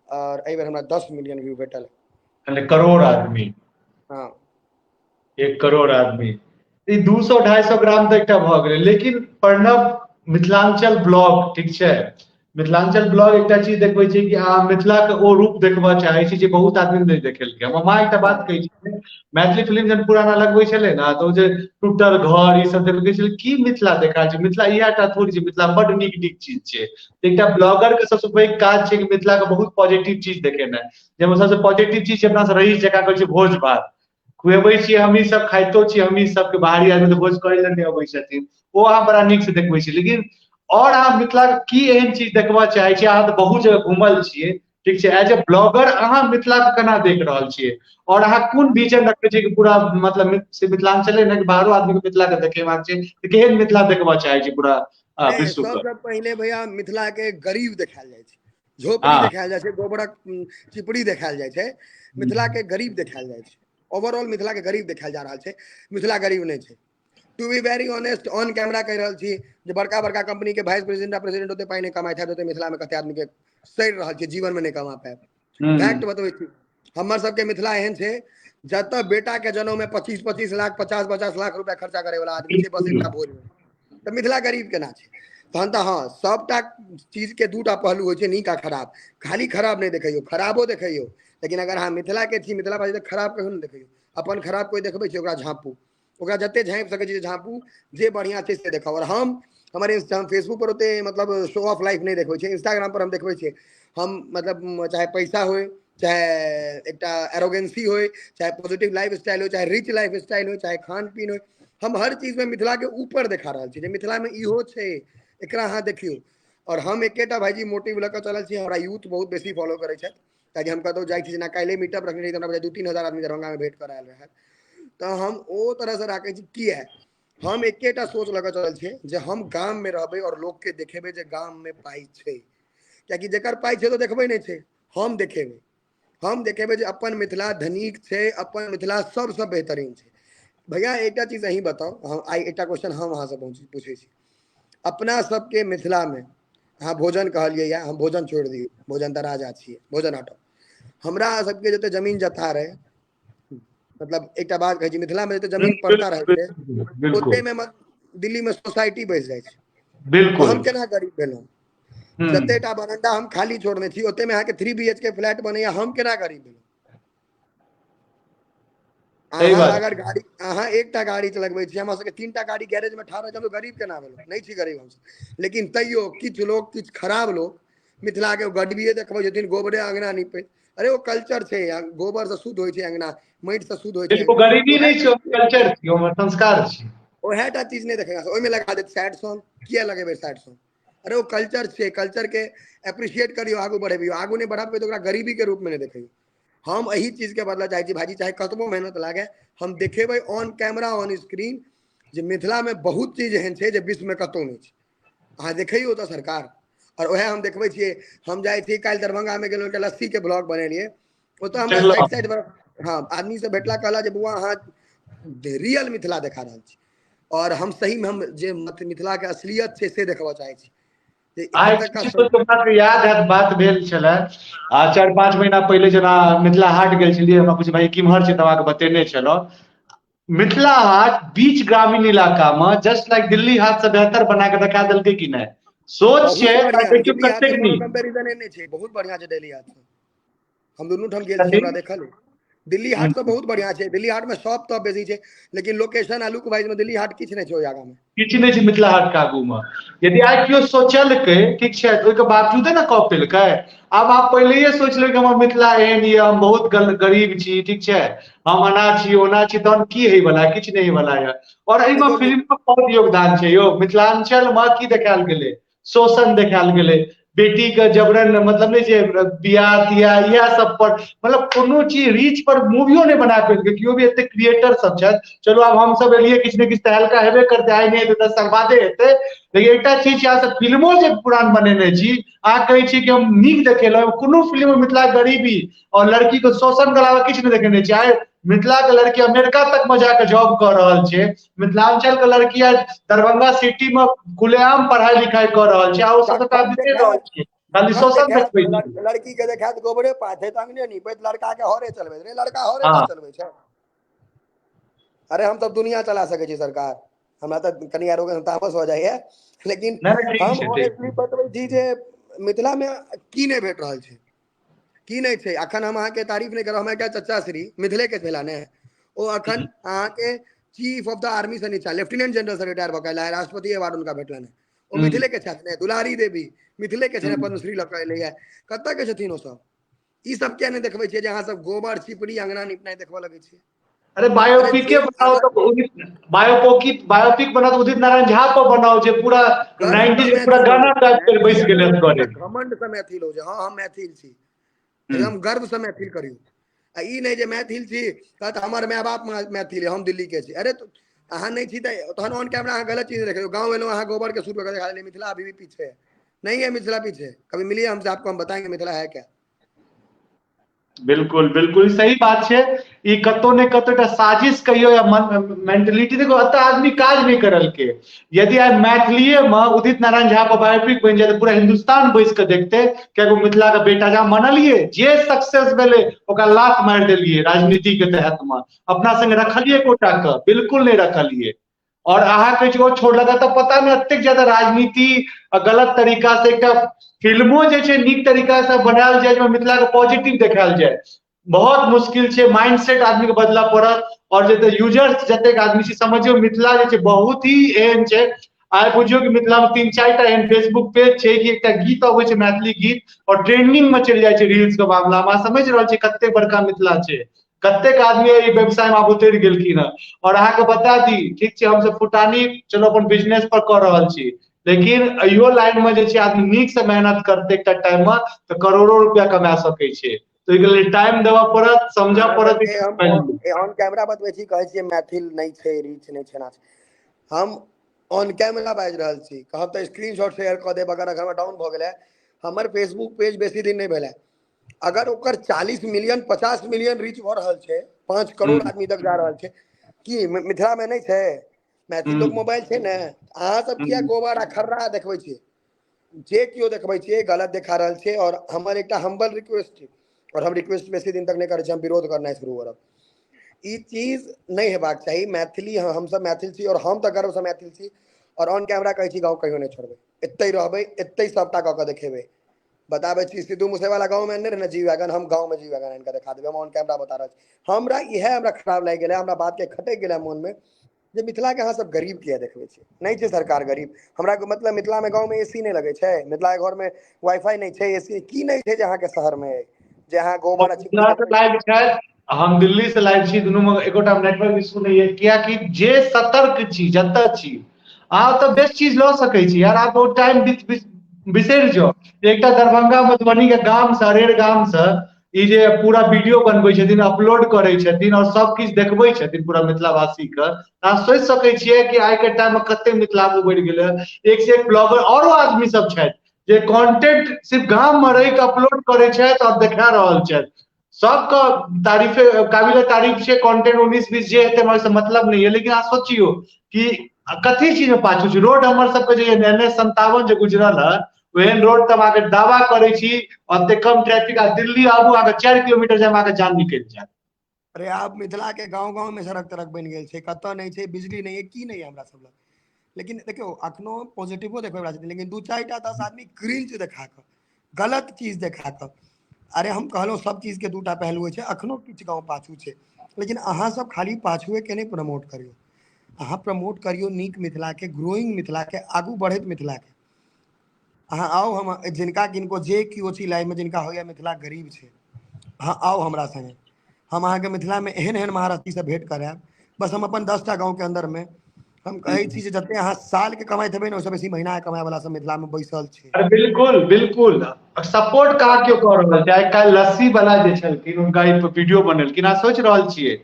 और एहि बेर हमरा 10 मिलियन व्यू भेटल। करोड़ आदमी। हाँ, 1 करोड़ आदमी। ई 200-250 ग्राम तऽ एकटा भऽ गेलै। लेकिन प्रणव मिथिलांचल ब्लॉग, ठीक छै, मिथिलांचल ब्लॉग एकटा चीज देखबै छै कि अहाँ मिथिला के ओ रूप देखबऽ चाहै छी जे बहुत आदमी नहि देखेलकै। हमर माँ एकटा बात कहै छै, मैथिली फिल्म जहन पुराना लगबै छलै ने तऽ ओ जे टूटल घर ई सब देखबै छलै, की मिथिला देखा छै? मिथिला इएह टा थोड़ी छै, मिथिला बड नीक नीक चीज छै। एकटा ब्लॉगर के सबसँ पैघ काज छै कि मिथिला के बहुत पॉजिटिव चीज देखेनाइ, जाहिमे सबसँ पॉजिटिव चीज छै अपना सब रईस जकाँ कहै छै भोज भात खुएबै छियै, हमही सब खाइतो छियै, हमही सबके बाहरी आदमी तऽ भोज करै लए नहि अबै छथिन, ओ अहाँ बड़ा नीक से देखबै छी। लेकिन और अहाँ मिथिला के की एहन चीज देखबऽ चाहै छियै? अहाँ तऽ बहुत जगह घुमल छियै, ठीक छै, एज ए ब्लॉगर अहाँ मिथिला के केना देख रहल छियै और अहाँ कोन विजन रखै छियै कि पूरा मतलब से मिथिलांचले नहि बाहरो आदमी के मिथिला के देखेबाक छै, तऽ केहन मिथिला देखबऽ चाहै छी पूरा विश्व के? सबसँ पहिले भैया मिथिला के गरीब देखायल जाइ छै, झोपड़ी देखायल जाइ छै, गोबरक चिपड़ी देखायल जाइ छै, मिथिला के गरीब देखायल जाइ छै। ओवरऑल मिथिला के गरीब देखायल जा रहल छै, मिथिला गरीब नहि छै। To be very honest on camera कहि रहल छी जे बड़का बड़का कंपनी के वाइस प्रेसिडेंट आ प्रेसिडेंट ओते पाइ नहि कमाइत हैत ओते मिथिला में कते आदमी के सड़ि रहल छै, जीवन में नहि कमा पायब। फैक्ट बतबै छी, हमर सबके मिथिला एहन छै जतऽ बेटा के जनउ में 25-25 लाख 50-50 लाख रुपया खर्चा करे वाला आदमी छै बस एकटा भोज में, तऽ मिथिला गरीब केना छै? तहन तऽ हँ, सभटा चीजके दूटा पहलू होइ छै, नीक आ खराब। खाली खराब नहि देखैयौ, खराबो देखैयौ, लेकिन अगर अहाँ मिथिलाके छी, मिथिला बाजी, तऽ खराब कहियो नहि देखैयौ। अपन खराब कोइ देखबै छै, ओकरा झाँपू, ओकरा जते झाँपि सकै छी झाँपू, जे बढ़िआँ छै से देखाउ। आओर हम हमर हम फेसबुक पर ओते मतलब शो ऑफ लाइफ नहि देखबै छियै, इंस्टाग्राम पर हम देखबै छियै। हम मतलब चाहे पैसा होइ, चाहे एकटा एरोगेंसी होइ, चाहे पॉजिटिव लाइफ स्टाइल होइ, चाहे रिच लाइफ स्टाइल होइ, चाहे खान पीन होइ, हम हर चीजमे मिथिलाके ऊपर देखा रहल छी जे मिथिलामे इहो छै, एकरा अहाँ देखियौ। आओर हम एकेटा भाईजी मोटिव लऽ कऽ चलल छी। हमरा यूथ बहुत बेसी फॉलो करै छथि, कियाकि हम कतहु जाइ छी, जेना काल्हि मीटअप रखने रही, तऽ हमरा 2-3 हजार आदमी दरभंगामे भेंट करऽ आयल रहै। तऽ हम ओ तरहसँ राखै छी। किया? हम एकेटा सोच लऽ कऽ चलल छियै जे हम गाममे रहबै आओर लोकके देखेबै जे गाममे पाइ छै। कियाकि जकर पाइ छै तऽ देखबै नहि छै, हम देखेबै। हम देखेबै जे अपन मिथिला धनिक छै, अपन मिथिला सबसँ बेहतरीन छै। भैया, एकटा चीज अहीं बताउ। हम आइ एकटा क्वेश्चन हम अहाँसँ पूछै छी। अपना सबके मिथिलामे, अहाँ भोजन कहलियै या, हम भोजन छोड़ि दियौ, भोजन तऽ राजा छियै, भोजन हटाउ। हमरा सबके जते जमीन जथा रहै, मतलब एकटा बात कहै छी, मिथिलामे जते जमीन पड़ता रहै छै, ओतेमे दिल्लीमे सोसाइटी बैस जाइ छै। हम केना गरीब भेलहुँ? जतेटा बरंडा हम खाली छोड़ने छी, ओतेमे अहाँके 3 BHK flat बनैया, हम केना गरीब भेलहुँ? अहाँ अगर गाड़ी, अहाँ एकटा गाड़ी चलबै छी, हमरा सबके तीनटा गाड़ी गैरेज में ठाढ़ छै, हम गरीब केना भेलहुँ? नहि छी गरीब हमसब। लेकिन तैयो किछु लोग, किछु खराब लोग मिथिला के गरीबिये देखबै छथिन, गोबरे अंगना नीपे। अरे, ओ कल्चर छै। गोबर से शुद्ध होइ छै अंगना, माटि से शुद्ध होइ छै। गरीबी नहि छै, कल्चर छै, हमर संस्कार छै। ओएह टा चीज नहि देखेगा, ओहिमे लगा देत सैड सॉन्ग। किया लगेबै सैड सॉन्ग? अरे, ओ कल्चर छै। कल्चर के अप्रिशिएट करियौ, आगू बढ़ेबियौ। आगू नहि बढ़ाबबै तऽ ओकरा गरीबी के रूप में नहि देखियौ। हम एहि चीज के बदलऽ चाहै छी भाईजी, चाहे कतबो मेहनत लागे। हम देखेबै ऑन कैमरा, ऑन स्क्रीन जे मिथिला में बहुत चीज एहन छै जे विश्व में कतहु नहि छै। अहाँ देखैयौ तऽ सरकार। आओर उएह हम देखबै छियै। हम जाइ छी, काल्हि दरभंगामे गेलहुँ, एकटा लस्सीके ब्लॉग बनेलियै। ओतऽ हमरा साइड साइड पर हँ आदमी सब भेटला, कहला जे बौआ, अहाँ रियल मिथिला देखा रहल छी। आओर हम सहीमे हम जे मिथिलाके असलियत छै से देखबऽ चाहै छी। याद हैत, बात भेल छलै आ 4-5 महीना पहिले, जेना मिथिला हाट गेल छलियै। हमरा पुछ भाई किम्हर छै, तऽ अहाँके बतेने छलहुँ। मिथिला हाट बीच ग्रामीण इलाका मे जस्ट लाइक दिल्ली हाट से बेहतर बना के देखा देलकै कि नहि? सोच छै, देखियौ कतेक नीक। कंपैरिजन नहि छै, बहुत बढ़िया छै दिल्ली हाट। हम दुनू ठाम गेल छी, हमरा देखल। दिल्ली हाट तऽ बहुत बढ़िया छै। दिल्ली हाट में शॉप तऽ बेसी छै, लेकिन लोकेशन आ लुक वाइज में दिल्ली हाट किछु नहि छै ओहि आगा में। किछु नहि छै मिथिला हाट के आगू मे। यदि आइ केओ सोचलकै, ठीक छै, ओहिके बावजूदे ने कऽ पेलकै। आब आप पहिलेये सोचि लेबै कि हमर मिथिला एहन यऽ, हम बहुत गरीब छी, ठीक छै, हम एना छी, ओना छी, तहन की होय वाला? किछु नहि होय वाला यऽ। और एहिमे फिल्म के बहुत योगदान छै यौ। मिथिलांचल मे की देखायल गेलै? शोषण देखायल गेलै, बेटी के जबरन मतलब नहि छै बियाह तियाह, इएह सब पर मतलब कोनो चीज रीच पर मूवियो नहि बना पेलकै केओ भी। एते क्रिएटर सब छथि। चलू, आब हम सब एलियै, किछु ने किछु तहलका हेबे करतै, आइ नहि हेतै 10 साल बादे हेतै। लेकिन एकटा चीज छै, अहाँ सब फिल्मो जे पुरान बनेने छी, अहाँ कहै छी कि हम नीक देखेलहुँ, कोनो फिल्म मे मिथिला गरीबी और लड़की के शोषण के अलावा किछु नहि देखेने छी। आइ मिथिला के लड़की अमेरिका तक मे जाके जॉब कऽ रहल छै। मिथिलांचल के लड़की आइ दरभंगा सिटी मे खुलेआम पढ़ाई लिखाई कऽ रहल छै आ ओ सब तऽ बिसरि रहल छै, खाली शोषण देखबै छै। लड़की के देखायत गोबरे पाथैत, अंगने नीपैत, लड़का के हरे चलबैत रे, लड़का हरे चलबै छै। अरे, हम सब दुनिया चला सकै छी सरकार। हमरा तऽ कनि आरो तामस हो जाइया, लेकिन हम ऑनेस्टली बतबै छी जे मिथिला मे की नहि भेट रहल छै, की नहि छै। अखन हम अहाँके तारीफ नहि करब। हम एकटा चचा श्री मिथिले के भेला ने, ओ अखन अहाँके चीफ ऑफ the army से नीचा लेफ्टिनेंट जनरल से रिटायर भऽ के अयला, राष्ट्रपति अवार्ड हुनका भेटलनि। ओ मिथिले के छथि ने? दुलारी देवी मिथिले के छथि, पद्मश्री लऽ कऽ एलैया। कतऽ के छथिन ओ सब? ई सब किया नहि देखबै छियै जे अहाँ सब गोबर चिपड़ी अंगना निपनाइ देखबऽ लगै छियै? अरे, बायोपिके बनाओ तऽ बायोपोकी बायोपिक बनाओ तऽ उदित नारायण झा पर बनाओ, जे पूरा 90 के पूरा गाना गाबि के बैस गेलै असगरे। घमंड से मैथिल हो जे हँ, हम मैथिल छी, एकदम गर्व से मैथिल करियौ। आ ई नहि जे मैथिल छी तऽ हमर माय बाप मैथिल, हम दिल्ली के छी। अरे, अहाँ नहि छी तऽ तहन ऑन कैमरा अहाँ गलत चीज देखियौ। गाँव एलहुँ, अहाँ गोबर के शुरू कऽ देखा देलियै, मिथिला अभी भी पीछे है। नहीं है मिथिला पीछे। कभी मिलिए हमसे, आपको हम बताएंगे मिथिला है क्या। बिल्कुल बिल्कुल सही बात छै। ई कतौ ने कतौ एकटा साजिश कहियो या मेंटलिटी। देखो, एतऽ आदमी काज नहि करलकै। यदि आइ मैथिलीए मे उदित नारायण झा पर बायोपिक बनि जाय तऽ पूरा हिंदुस्तान बैस कऽ देखते, कियाकि मिथिला के बेटा जहाँ मनलियै, जे सक्सेस भेलै ओकरा लात मारि देलियै राजनीति के तहत मे। अपना संगे रखलियै एकोटा के? बिल्कुल नहि रखलियै। और अहाँ कहै छी ओ छोड़लक तऽ पता नहि एतेक ज्यादा राजनीति आ गलत तरीका से एकटा फिल्मो जे छै नीक तरीका से बनायल जाय, जाहिमे मिथिला के पॉजिटिव देखायल जाय, बहुत मुश्किल छै। माइंड सेट आदमी के बदलऽ पड़त। और जे यूजर्स जतेक आदमी छै, समझियौ मिथिला जे छै बहुत ही एहन छै। आइ बुझियौ कि मिथिला मे 3-4 टा एहन फेसबुक पेज छै कि एकटा गीत अबै छै मैथिली गीत और ट्रेंडिंग में चलि जाइ छै रील्स के मामला मे। अहाँ समझि रहल छियै कते बड़का मिथिला छै, कतेक आदमी एहि व्यवसाय मे आब उतरि गेलखिन हेँ। और अहाँके बता दी, ठीक छै, हमसब फुटानी चलू अपन बिजनेस पर कऽ रहल छी, लेकिन इहो लाइन मे जे छै आदमी नीक से मेहनत करतै एकटा टाइम मे तऽ करोड़ो रुपया कमा सकै छै। तऽ ओहिके लेल टाइम देबऽ पड़त, समझऽ पड़त। ऑन कैमरा बतबै छी, कहै छियै मैथिल नहि छै, रीच नहि छै, नाच। हम ऑन कैमरा बाजि रहल छी, कहब तऽ स्क्रीन शॉट शेयर कऽ देब। अगर अगर डाउन भऽ गेलै, हमर फेसबुक पेज बेसी दिन नहि भेलै, अगर ओकर 40 मिलियन, 50 मिलियन रीच भऽ रहल छै, 5 करोड़ आदमी तक जा रहल छै, की मिथिला मे नहि छै? मैथिल लोक मोबाइल छै ने? अहाँ सब किया गोबर आ खर्रा देखबै छियै? जे केओ देखबै छियै, गलत देखा रहल छै। और हमर एकटा हम्बल रिक्वेस्ट छै, और हम रिक्वेस्ट बेसी दिन तक नहि करै छी, हम विरोध करनाइ शुरू करब। ई चीज नहि हेबाक चाही। मैथिली, हमसब मैथिल छी और हम तऽ गर्वसँ मैथिल छी और ऑन कैमरा कहै छी, गाँव कहियो नहि छोड़बै, एतहि रहबै, एतहि सबटा कऽ कऽ देखेबै। बताबै छी, सिद्धू मूसेवाला गाँव में नहि रहै जी वैगन, हम गाँव में जी वैगन आनि कऽ देखा देबै। हम ऑन कैमरा बता रहल छी। हमरा इएह हमरा खराब लागि गेलै, हमरा बात के खटकि गेलै मोनमे जे मिथिला के अहाँ सब गरीब किया देखबै छी? नहि छै सरकार गरीब। हमरा मतलब मिथिला मे गाँव मे एसी नहि लगै छै? मिथिला के घर मे वाईफाई नहि छै? एसी की नहि छै जे अहाँके शहर मे जे अहाँ गोबर? लाइव छथि, हम दिल्ली से लाइव छी, दुनू मे एकोटा नेटवर्क इशू नहि है, कियाकि जे सतर्क छी, जतऽ छी अहाँ तऽ बेस्ट चीज लऽ सकै छी यार। आप ओ टाइम बिसरि जाउ। एकटा दरभंगा मधुबनी के गाम से, अरेर गाम से ई जे पूरा वीडियो बनबै छथिन, अपलोड करै छथिन और सब किछु देखबै छथिन पूरा मिथिलावासी के, अहाँ सोचि सकै छियै कि आइ के टाइम मे कते मिथिला आगू बढ़ि गेलै। एक से एक ब्लॉगर औरो आदमी सब छथि जे कंटेंट सिर्फ गाम मे रहि कऽ अपलोड करै छथि और देखा रहल छथि। सबके तारीफे काबिले तारीफ छै। कंटेंट 19-20 जे हेतै, हमरा से मतलब नहि है, लेकिन अहाँ सोचियौ कि कथी चीज मे पाछू छी। रोड हमर सबके जे एन एच 57 जे गुजरल है, ओहन रोड तऽ अहाँके दावा करै छी ओते कम ट्रैफिक आ दिल्ली आबू, अहाँके 4 किलोमीटर जायब, अहाँके जान निकलि जायत। अरे, आब मिथिला के गांव गांव में सड़क तड़क बनि गेल छै। कतऽ नहि छै? बिजली नहि है? की नहि है हमरा सब लग? लेकिन देखियौ, अखनो पॉजिटिवो देखबै वला छथिन, लेकिन दू चारि टा 10 आदमी क्रिंज देखा कऽ, गलत चीज देखा कऽ। अरे, हम कहलहुँ सब चीज के दूटा पहलू होइ छै। अखनो किछु गाँव पाछू छै, लेकिन अहाँ सब खाली पाछुए के नहि प्रमोट करियौ। अहाँ प्रमोट करियौ नीक मिथिला के, ग्रोइंग मिथिला के, आगू बढ़ैत मिथिला के। अहाँ आउ, हम जिनका किनको जे केओ छी लाइफ मे, जिनका होइया मिथिला गरीब छै, अहाँ आउ हमरा संगे, हम अहाँके मिथिला मे एहन एहन महारथी से भेंट करायब। बस हम अपन 10 टा गाँव के अंदर मे हम कहै छी जे जते अहाँ साल के कमाइत हेबै ने, ओहिसँ बेसी महीना के कमाय वाला सब मिथिला मे बैसल छै। अरे बिल्कुल, बिल्कुल। सपोर्ट कहाँ केओ कऽ रहल छै? आइ काल्हि लस्सी वाला जे छलखिन, हुनका ई वीडियो बनेलखिन। अहाँ सोचि रहल छियै,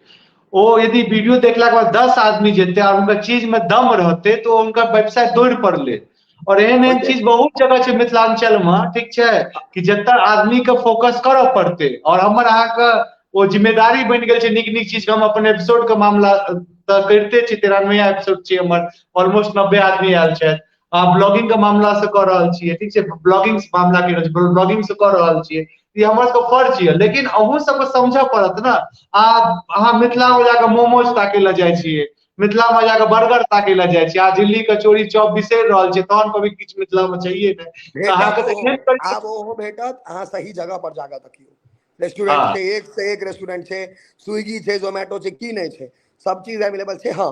ओ यदि वीडियो देखलाके बाद 10 आदमी जेतै और हुनका चीज मे दम रहतै तऽ ओ हुनका व्यवसाय दौड़ पड़लै। और एहन एहन चीज बहुत जगह छै मिथिलांचल मे, ठीक छै, कि जतऽ आदमी के फोकस करऽ पड़तै। और हमर अहाँके ओ जिम्मेदारी बनि गेल छै नीक नीक चीज के। हम अपन एपिसोड के मामला तऽ करिते छी, 93 एपिसोड छै हमर, ऑलमोस्ट 90 आदमी आयल छथि। अहाँ ब्लॉगिंग के मामला से कऽ रहल छियै, ठीक छै, ब्लॉगिंग मामला के ब्लॉगिंग से कऽ रहल छियै, ई हमर सबके फर्ज यऽ, लेकिन अहूँ सबके समझऽ पड़त ने। आ अहाँ मिथिला मे जाकऽ मोमोज ताकै लए जाइ छियै, मिथिला मे जाकऽ बर्गर ताकै लए जाइ छियै आ झिल्ली, कचौड़ी, चॉप बिसरि रहल छियै, तहन कभी किछु मिथिला मे छैहे नहि अहाँके। आब ओहो भेटत, अहाँ सही जगह पर जाकऽ देखियौ। रेस्टोरेंट छै, एक से एक रेस्टोरेंट छै, स्विगी छै, जोमेटो छै, की नहि छै? सब चीज अवेलेबल छै। हँ,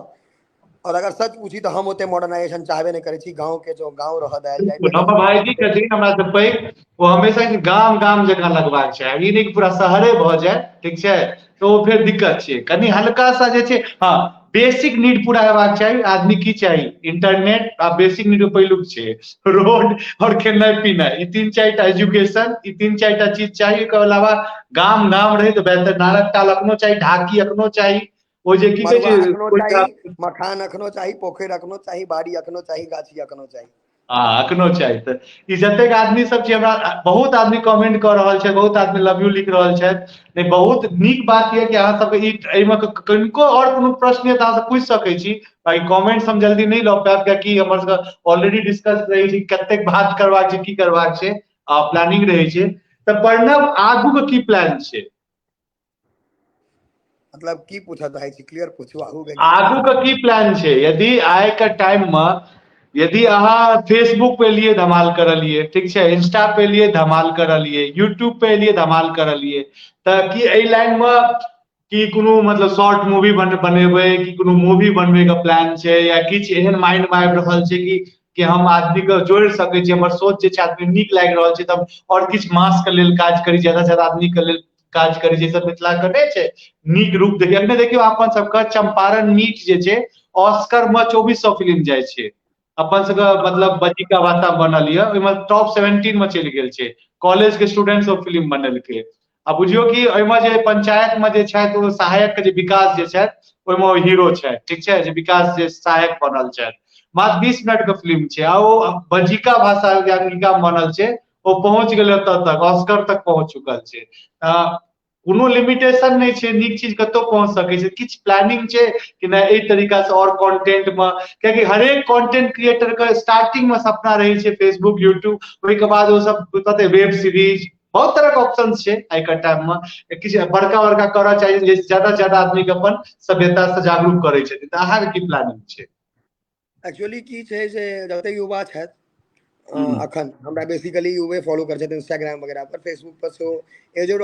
और अगर सच पूछी तऽ हम ओते मॉडर्नाइजेशन चाहबे नहि करै छी। गाँव के जो गाँव रहऽ देल जाय। हमर भाईजी छथिन हमरा से पैघ, ओ हमेशा गाम गाम जकाँ लगबाक चाही, ई नहि कि पूरा शहरे भऽ जाय, ठीक छै, तऽ ओ फेर दिक्कत छै। कनि हल्का सा जे छै, हँ, बेसिक नीड पूरा हेबाक चाही। आदमी की चाही? इंटरनेट आ बेसिक नीड पहिलुक छै रोड और खेनाइ पिनाइ, ई तीन चारि टा, एजुकेशन, ई तीन चारि टा चीज चाही। एकर अलावा गाम गाम रहै तऽ बेहतर। नारक टाल अखनो चाही, ढाकी अखनो चाही, ओ जे की कहै छै। मखान अखनो चाही, पोखरि अखनो चाही, बाड़ी अखनो चाही, गाछी अखनो चाही। हँ, अखनो चाही। तऽ ई जतेक आदमी सब छै, हमरा बहुत आदमी कमेंट कऽ रहल छै, बहुत आदमी लव यू लिख रहल छथि। नहि, बहुत नीक बात यऽ कि अहाँ सबके ई एहिमे कनिको आओर कोनो प्रश्न यऽ तऽ अहाँ सब पूछि सकै छी। बाकी कमेंट्स हम जल्दी नहि लऽ पायब, कियाकि हमर सबके ऑलरेडी डिस्कस रहै छै कतेक बात करबाक छै, की करबाक छै, आ प्लानिंग रहै छै। तऽ प्रणव, आगू के की प्लान छै? मतलब की पूछऽ चाहै छी, क्लियर पूछू आगू के। आगू के की प्लान छै? यदि आइ के टाइम मे यदि अहाँ फेसबुक पे एलियै धमाल करलियै, ठीक छै, इंस्टा पे एलियै धमाल करलियै, यूट्यूब पे एलियै धमाल करलियै, तऽ की एहि लाइन मे की कोनो मतलब शॉर्ट मूवी बनेबै, कि कोनो मूवी बनबै के प्लान छै, या किछु एहन माइंड मे आबि रहल छै कि हम आदमी के जोड़ि सकै छी, हमर सोच जे छै आदमी नीक लागि रहल छै, तऽ हम आओर किछु मास के लेल काज करी, ज्यादा से ज्यादा आदमी के लेल काज करी, जाहिसँ मिथिला के नहि छै नीक रूप देखियौ। अखने देखियौ अपन सबके चंपारण मीट जे छै ऑस्कर मे 2400 फिल्म जाइ छै, अपन सबके मतलब बज्जिका भाषा बनल यऽ, ओहिमे टॉप 17 मे चलि गेल छै। कॉलेज के स्टूडेंट सब फिल्म बनेलकै। आ बुझियौ कि ओहिमे जे पंचायत मे जे छथि ओ सहायक के जे विकास जे छथि ओहिमे ओ हीरो छथि, ठीक छै, जे विकास जे सहायक बनल छथि। मात्र 20 मिनट के फिल्म छै आ ओ बज्जिका भाषा अंगिका मे बनल छै, ओ पहुंच गेलै ओतऽ तक, ऑस्कर तक पहुंच चुकल छै। कोनो लिमिटेशन नहि छै, नीक चीज कतौ पहुंच सकै छै। किछु प्लानिंग छै कि नहि एहि तरीका से और कंटेंट मे, कियाकि हरेक कंटेंट क्रिएटर के स्टार्टिंग मे सपना रहै छै फेसबुक यूट्यूब, ओहिके बाद ओ सब कते वेब सीरीज, बहुत तरह के ऑप्शन छै आइ के टाइम मे, किछु बड़का बड़का करऽ चाही जे ज्यादा से ज्यादा आदमी के अपन सभ्यता से जागरूक करै छथिन। तऽ अहाँके की प्लानिंग छै? एक्चुअली की छै जे जते युवा छथि अखन हमरा बेसिकली युवे फॉलो करै छथि इंस्टाग्राम वगैरह पर, फेसबुक पर सेहो एजो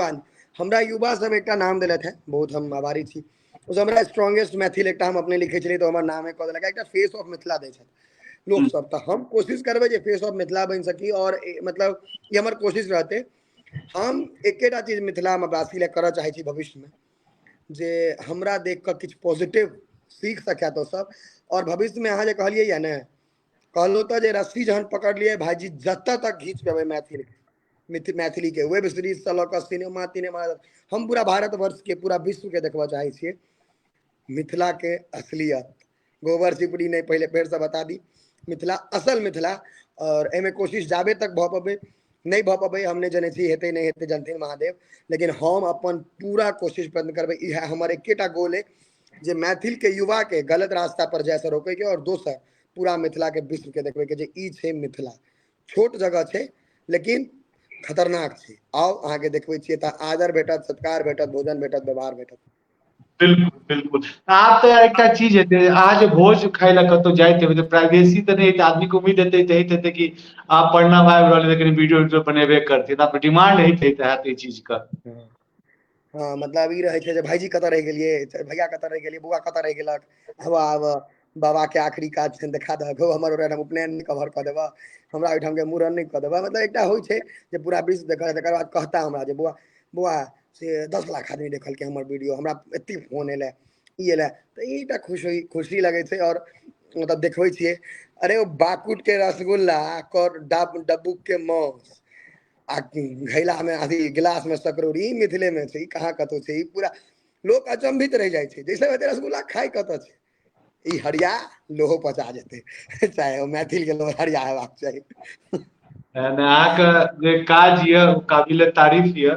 हमरा युवा सब एकटा नाम देलथि है, बहुत हम आभारी छी। ओ हमरा स्ट्रॉन्गेस्ट मैथिल एकटा हम अपने लिखै छलियै तऽ हमर नामे कऽ देलक, एकटा फेस ऑफ मिथिला दै छथि लोक सब। तऽ हम कोशिश करबै जे फेस ऑफ मिथिला बनि सकी, और मतलब ई हमर कोशिश रहतै। हम एकेटा चीज मिथिला मे वासी लए करऽ चाहै छी भविष्य मे, जे हमरा देख कऽ किछु पॉजिटिव सीख सकए तो सब। और भविष्य में अहाँ जे कहलियै या ने, कहलहुँ तऽ जे रस्सी जहन पकड़लियै भाईजी जतऽ तक घीच पेबै मैथिल मैथिली के वेब सीरीज से लऽ कऽ सिनेमा तिनेमा, हम पूरा भारतवर्ष के पूरा विश्व के देखबऽ चाहै छियै मिथिला के असलियत। गोबर चिपड़ी नहि, पहिले फेर से बता दी, मिथिला असल मिथिला। और एहिमे कोशिश जाबे तक भऽ पबै नहि भऽ पबै हम नहि जनै छी, हेतै नहि हेतै जानथिन महादेव, लेकिन हम अपन पूरा कोशिश प्रयत्न करबै। इएह हमर एकेटा गोल अइ जे मैथिल के युवा के गलत रास्ता पर जाय से रोके के, और दोसर पूरा मिथिला के विश्व के देखबै के जे ई छै मिथिला। छोट जगह छै लेकिन खतरनाक छै। आउ अहाँके देखबै छियै तऽ आदर भेटत, सत्कार भेटत, भोजन भेटत, व्यवहार भेटत। बिल्कुल बिल्कुल। आब तऽ एकटा चीज हेतै, अहाँ जे भोज खाय लए कतहु जाइत हेबै तऽ प्राइवेसी तऽ नहि हेतै, आदमी के उम्मीद हेतै तऽ होइत हेतै कि आब प्रणव आबि रहल है तऽ कनि वीडियो उडियो बनेबे करतै, तऽ डिमांड होइत हैत एहि चीज के। हँ, मतलब ई रहै छै जे भाईजी कतऽ रहि गेलियै, भैया कतऽ रहि गेलियै, बौआ कतऽ रहि गेलक, आब आब बाबा के आखिरी काज छनि देखा दहक हौ, हमर ओहिठाम उपनयन नहि कवर कऽ देबऽ, हमरा ओहिठाम के मूड़न नहि कऽ देबऽ। मतलब एकटा होइ छै जे पूरा विश्व देखल। तकर बाद कहता हमरा जे बौआ बौआ से 10 लाख आदमी देखलकै हमर वीडियो, हमरा एते फोन एलै, ई एलै, तऽ ई एकटा खुश खुशी लगै छै। और मतलब देखबै छियै, अरे ओ बाकुट के रसगुल्ला कर डब्बू के मांस आ घैला में अथी गिलास में सकरौरी, ई मिथिले में छै, ई कहाँ कतौ छै। ई पूरा लोक अचंभित रहि जाइ छै, जैसे हेतै रसगुल्ला खाय कतऽ छै, ई हरिया लोहो पचा जेतै, चाहे ओ मैथिल के लोग हरिया हेबाक चाही। अहाँके जे काज यऽ ओ काबिले तारीफ यऽ।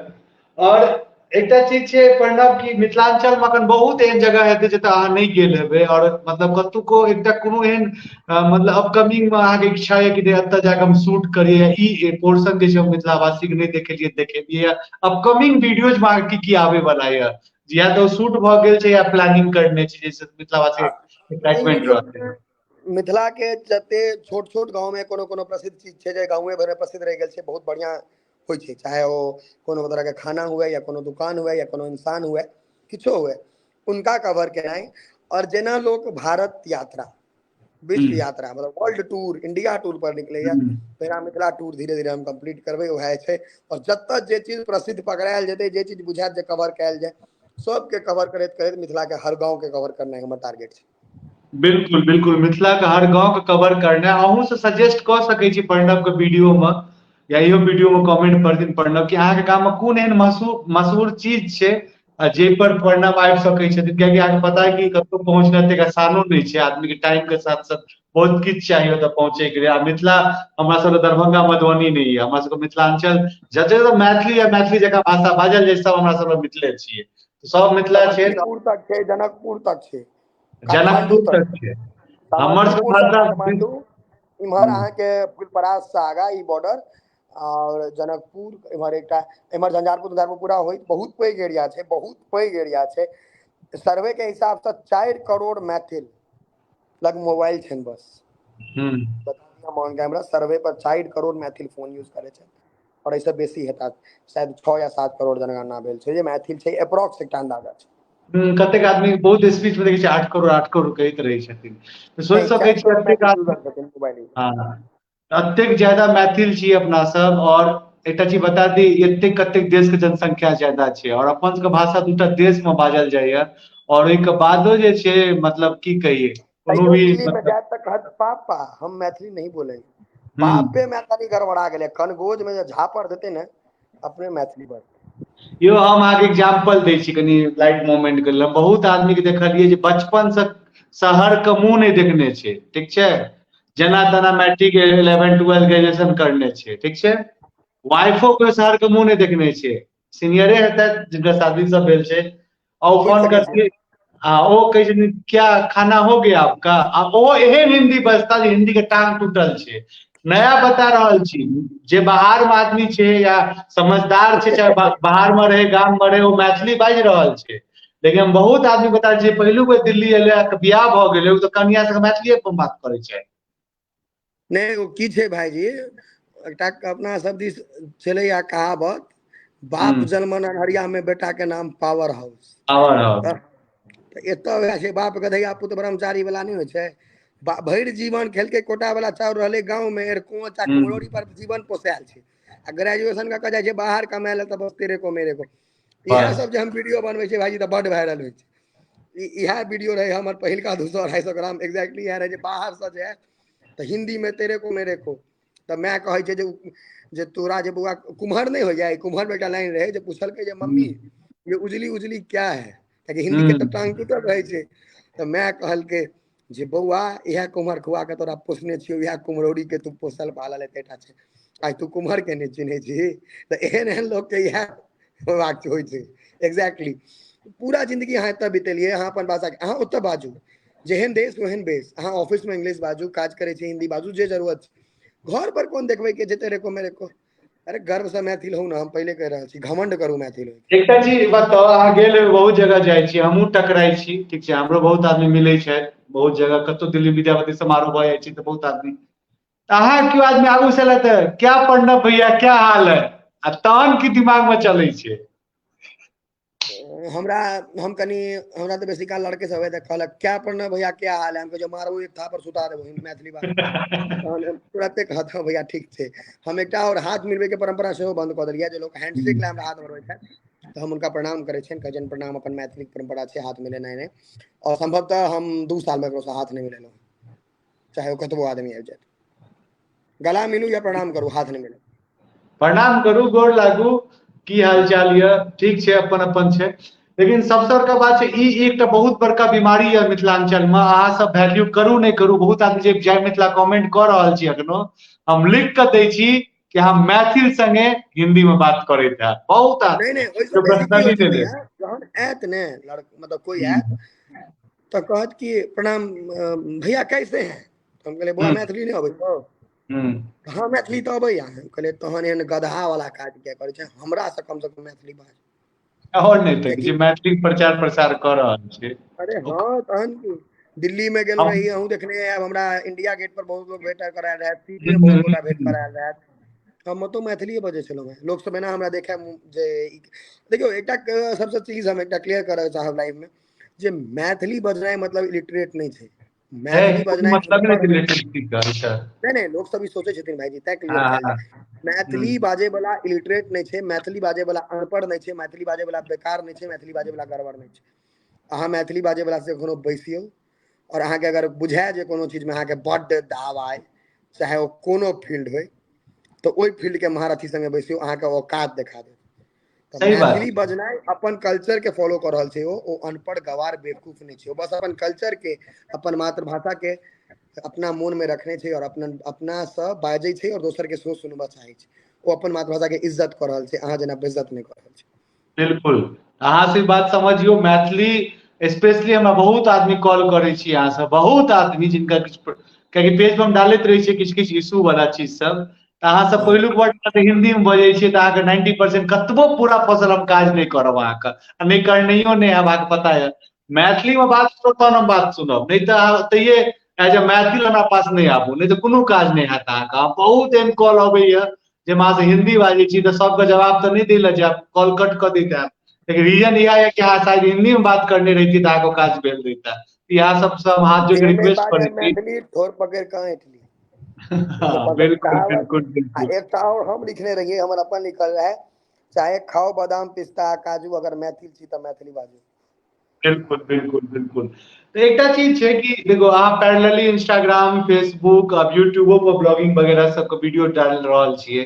और एकटा चीज छै प्रणव की मिथिलांचल मे अखन बहुत एहन जगह हेतै जतऽ अहाँ नहि गेल हेबै, और मतलब कतुको एकटा कोनो एहन मतलब अपकमिंग मे अहाँके इच्छा यऽ कि नहि एतऽ जाकऽ हम शूट करियै, ई पोर्शन जे छै हम मिथिलावासी के नहि देखेलियै देखेलियै, अपकमिंग वीडियोज मे अहाँके की की आबै वाला यऽ, या तऽ शूट भऽ गेल छै या प्लानिंग करने छी जाहिसँ मिथिलावासी एक्साइटमेंट रहतै? मिथिला के जते छोट छोट गाँव में कोनो कोनो प्रसिद्ध चीज छै जे गाँवे भर में प्रसिद्ध रहि गेल छै, बहुत बढ़िया होइ छै, चाहे ओ कोनो तरह के खाना हुए या कोनो दुकान हुए या कोनो इंसान हुए, किछो हुए, उनका कवर केनाइ। और जेना लोक भारत यात्रा, विश्व यात्रा, मतलब वर्ल्ड टूर, इंडिया टूर पर निकलैया, तहिना मिथिला टूर धीरे धीरे हम कंप्लीट करबै, वएह छै। और जतऽ जे चीज प्रसिद्ध पकड़ायल जेतै, जे चीज बुझायत जे कवर कयल जाय, सबके कवर करैत करैत मिथिला के हर गाँव के कवर करनाइ हमर टारगेट छै। बिल्कुल बिल्कुल, मिथिला के हर गाँव के कवर करनाइ। अहूँ से सजेस्ट कऽ सकै छी प्रणव के वीडियो मे या इहो वीडियो मे कमेंट करथिन प्रणव कि अहाँके गाम मे कोन एहन मशहूर चीज छै जाहि पर प्रणव आबि सकै छथिन, कियाकि अहाँके पता है कि कतहु पहुँचना एतेक आसानो नहि छै, आदमी के टाइम के साथ साथ बहुत किछु चाही ओतऽ पहुँचे के लिए। आ मिथिला हमरा सबके दरभंगा मधुबनी नहि यऽ, हमरा सबके मिथिलांचल जते तऽ मैथिली या मैथिली जकाँ भाषा बाजल जाइ, सब हमरा सब मिथिले छियै, सब मिथिला छै। समस्तीपुर तक छै, जनकपुर तक छै, जनकपुर तक छै, हमर सब भाषा इम्हर अहाँके फुलपरास से आगा ई बॉर्डर, और जनकपुर इम्हर एकटा, इम्हर झंझारपुर झंझारपुर पूरा होइत बहुत पैघ एरिया छै, बहुत पैघ एरिया छै। सर्वे के हिसाबसँ 4 करोड़ मैथिल लग मोबाइल छनि बस। बता दिअ on camera, survey per 4 crore Maithil phone use करै छै आओर एहिसँ बेसी हेता, शायद 6 या 7 करोड़ जनगणना भेल छै जे मैथिल छै, अप्रोक्स एकटा अंदाजा छै। कतेक आदमी बहुत स्पीच मे देखै छियै 8 करोड़, 8 करोड़ कहैत रहै छथिन, तऽ सोचि नहि, सकै चारि छी करोड़ एतेक मैथिल आदमी यूजर छथिन मोबाइल यूजर। हँ, एतेक ज्यादा मैथिल छी अपना सब। और एकटा चीज बता दी, एतेक कतेक देश के जनसंख्या ज्यादा छै और अपन सबके भाषा दूटा देश मे बाजल जाइया और ओहिके बादो जे छै, मतलब की कहियै, कोनो तैयो भी दिल्ली मे मतलब जायत तऽ कहत, "पापा, हम मैथिली नहीं बोलेंगे।" बापे माय तनी गड़बड़ा गेलै, कनगोज में जे झापड़ देतै ने, अपने मैथिली बजतै। यौ, हम अहाँके एग्जाम्पल दै छी कनि लाइट मोमेंट के लेल। बहुत आदमी के देखलियै जे बचपन से शहर के मुँह नहि देखने छै, ठीक छै? जेना तेना मैट्रिक, 11, 12, ग्रेजुएशन करने छै, ठीक छै? वाइफो के शहर के मुँह नहि देखने छै, सीनियरे हेतै जिनका शादी सब भेल छै आ ओ बुझि फोन सकै छी। करतियै आ ओ कहै छथिन, "क्या खाना हो गया आपका?" आ ओ एहन हिन्दी बजता जे हिन्दी के टांग टूटल छै। नया बता रहल छी, जे बाहर मे आदमी छै या समझदार छै, चाहे बाहर मे रहे, गाम मे रहे, ओ मैथिली बाजि रहल छै। लेकिन हम बहुत आदमी बता छियै, पहिलुक बेर दिल्ली एलै, बियाह भऽ गेलै, ओ तऽ कनिया से मैथिलीए पर बात करै छै। नहि, ओ की छै भाईजी, एकटा अपना सब दिस छलैया कहावत, बाप जनमन अन्हरिया में, बेटा के नाम पावर हाउस। Power house. तऽ एतऽ वएह छै, बाप गधैया पुत ब्रह्मचारी वाला नहि होइ छै? भरि जीवन खेलकै, कोटा वाला चाउर रहलै गाँव मे, अरिकोंच आ कुम्हरौरी पर जीवन पोसायल छै आ ग्रेजुएशन कऽ के जाइ छै बाहर कमाय लए, तऽ बस तेरे को मेरे को। इएह सब जे हम वीडियो बनबै छियै भाईजी, तऽ बड वायरल होइ छै। इएह वीडियो रहै हमर पहिलका, 200-250 ग्राम, एक्जैक्टली इएह रहै जे बाहरसँ जे आयल तऽ हिन्दी मे तेरे को मेरे को। तऽ माय कहै छै जे जे तोरा जे बौआ कुम्हर नहि होइया, कुम्हर मे एकटा लाइन रहै जे पुछलकै जे मम्मी, ये उजली उजली क्या है? कियाकि हिन्दी के तऽ टांग टूटल रहै छै। तऽ माय कहलकै जे बौआ, इएह कुम्हर खुआ के तोरा पोसने छियौ, इएह कुम्हरौरी के तू पोसल पालल एतेटा छै, आइ तू कुम्हर के नहि चिन्है छिही? तऽ एहन एहन लोक के इएह वाक्य होइ छै। एक्जैक्टली, पूरा जिंदगी अहाँ एतऽ बितेलियै, अहाँ अपन भाषा अहाँ ओतऽ बाजू। जेहन देश ओहन बेस। अहाँ ऑफिस में इंग्लिश बाजू, काज करै छी हिंदी बाजू, जे जरूरत छै। घर पर कोन देखबै के जे तेरे को मेरे को? अरे, गर्व से मैथिल हो ने, हम पहिले कहि रहल छी, घमंड करू मैथिल होय। एकटा चीज बताउ, अहाँ गेल हेबै, बहुत जगह जाइ छी, हमहूँ टकराइ छी, ठीक छै? हमरो बहुत आदमी मिलै छथि बहुत जगह, कतहु दिल्ली विद्यापति समारोह भऽ जाइ छै तऽ बहुत आदमी, तऽ अहाँ केओ आदमी आगू से एलथि तऽ क्या प्रणव भैया, क्या हाल है? आ तहन की दिमाग मे चलै छै? हमरा हम कनि हमरा तऽ बेसी काल लड़के सब तऽ कहलक, "क्या प्रणव भैया, क्या हाल है?" हम कहै, "मारबो एक थापर, सुता देबो मैथिली बात।" तहन हम तुरते कहत, "हँ भैया, ठीक छै।" हम एकटा आओर हाथ मिलबै के परंपरा सेहो बंद कऽ देलियै। जे लोक हैंडशेक लए हमरा हाथ बढ़बै छथि तऽ हम हुनका प्रणाम करै छियनि, कहै छियनि प्रणाम। अपन मैथिलीक परंपरा छै हाथ मिलेनाइ नहि और सम्भवतः हम 2 सालमे ककरोसँ हाथ नहि मिलेलहुँ, चाहे ओ कतबो आदमी आबि जायत। गला मिलू या प्रणाम करू, हाथ नहि मिलू। प्रणाम करू, गोर लागू, की हाल चाल यऽ, ठीक छै, अपन अपन छै। लेकिन सबसँ बड़का बात छै, ई एकटा बहुत बड़का बीमारी यऽ मिथिलांचल मे। अहाँ सब वैल्यू करू नहि करू, बहुत आदमी जे जय मिथिला कमेंट कऽ रहल छी, एखनो हम लिख कऽ दै छी कि हम मैथिल संगे हिंदी में बात करैत हैत बहुत नहि आदमी नहि, ओहिसँ बेसी की पर्सनली होइ छै देले। भैया, जहन आयत ने लड़ मतलब कोइ आयत तऽ कहत कि प्रणाम भैया, कैसे हैं? तऽ हम कहलियै, बौआ, मैथिली नहि अबै छौ? हँ, मैथिली तऽ अबैया। हम कहलियै, तहन एहन गदहा वाला काज किया करै छै? हमरा से कम से कम मैथिली बाज। आओर नहि तऽ कियाकि जे मैथिली प्रचार प्रसार कऽ रहल छै। अरे हँ, तहन की? दिल्ली मे गेल हम रही, अहूँ देखने आयब, हमरा इंडिया गेट पर बहुत लोग भेंट करायल रहै, सिटी मे बहुत गोटा भेंट करायल रहै। हम ओतौ मैथिलीए बजै छलहुँ हेँ। लोक सब एना हमरा देखै जे देखियौ, एकटा सबसँ चीज हम एकटा क्लियर करय चाहब लाइफ मे जे मैथिली बजनाइ मतलब इलिटरेट नहि छै। मैथिली कोनो बजनाइ मतलब नहि अनपढ़ नहि छै। रिलेटेड की अच्छा। नहि नहि, लोक सब ई सोचै छथिन भाईजी, तैं क्लियर कयल जाय। मैथिली बाजै वाला इलिटरेट नहि छै, मैथिली बाजै वाला अनपढ़ नहि छै, मैथिली बाजै वाला बेकार नहि छै, मैथिली बाजै वाला गड़बड़ नहि छै। अहाँ मैथिली बाजै वाला से कखनो बैसियौ और अहाँके अगर बुझाय जे कोनो चीजमे अहाँके बड्ड दावा अइ, चाहे ओ कोनो फील्ड होइ, तऽ ओहि फील्ड के महारथी संगे बैसियौ, अहाँके औकात देखा देत। तऽ सही बात। मैथिली बजनाइ अपन कल्चर के फॉलो कऽ रहल छै। ओ अनपढ़, गवार, बेवकूफ नहि छै। ओ बस अपन कल्चर के, अपन मातृभाषा के अपना मोन मे रखने छै और अपना अपनासँ बाजै छै और दोसर के सेहो सुनबऽ चाहै छै। ओ अपन मातृभाषा के इज्जत कऽ रहल छै, अहाँ जेना बेइज्जत नहि कऽ रहल छै। बिल्कुल, अहाँ से बात समझियौ, मैथिली स्पेशली हमरा बहुत आदमी कॉल करै छी अहाँ सब, बहुत आदमी जिनका किछु, कियाकि पेज पर हम डालैत रहै छियै किछु किछु इशू वाला चीज सब, तऽ अहाँ सब पहिलुक वर्ड हिन्दी मे बजै छियै तऽ अहाँके 90% कतबो पूरा फसल हम काज नहि करब अहाँके आ नहि करनैयो नहि हेब, अहाँके पता यऽ। मैथिली में बात करब तहन हम बात सुनब, नहीं तऽ अहाँ ओतहिये एज अ मैथिल हमरा पास नहि आबू, नहि तऽ कोनो काज नहि हैत अहाँके। बहुत एहन कॉल अबैया जे हम अहाँसँ हिन्दी बाजै छी तऽ सबके जवाब तऽ नहि दै लए जायब, कॉल कट कऽ दैत हैब, लेकिन रीजन इएह यऽ कि अहाँ शायद हिन्दी में बात करने रहितियै तऽ अहाँके काज भेल रहिता। इएह सबसँ हम हाथ जोड़ि जे नहि रिक्वेस्ट बाजै करै छी। मैथिली ठोर पकड़ि कऽ ऐंठ ली। हँ, बिल्कुल बिल्कुल आ बिल्कुल। एकटा आओर हम लिखने रहियै, हमर अपन लिखल रहै, चाहे खाओ बादाम पिस्ता काजू, अगर मैथिल छी तऽ मैथिली बाजू। बिल्कुल बिल्कुल बिल्कुल। तऽ एकटा चीज छै कि देखो अहाँ पैरेलली इंस्टाग्राम, फेसबुक आ यूट्यूबो पर ब्लॉगिंग वगैरह सबके वीडियो डाल रहल छियै,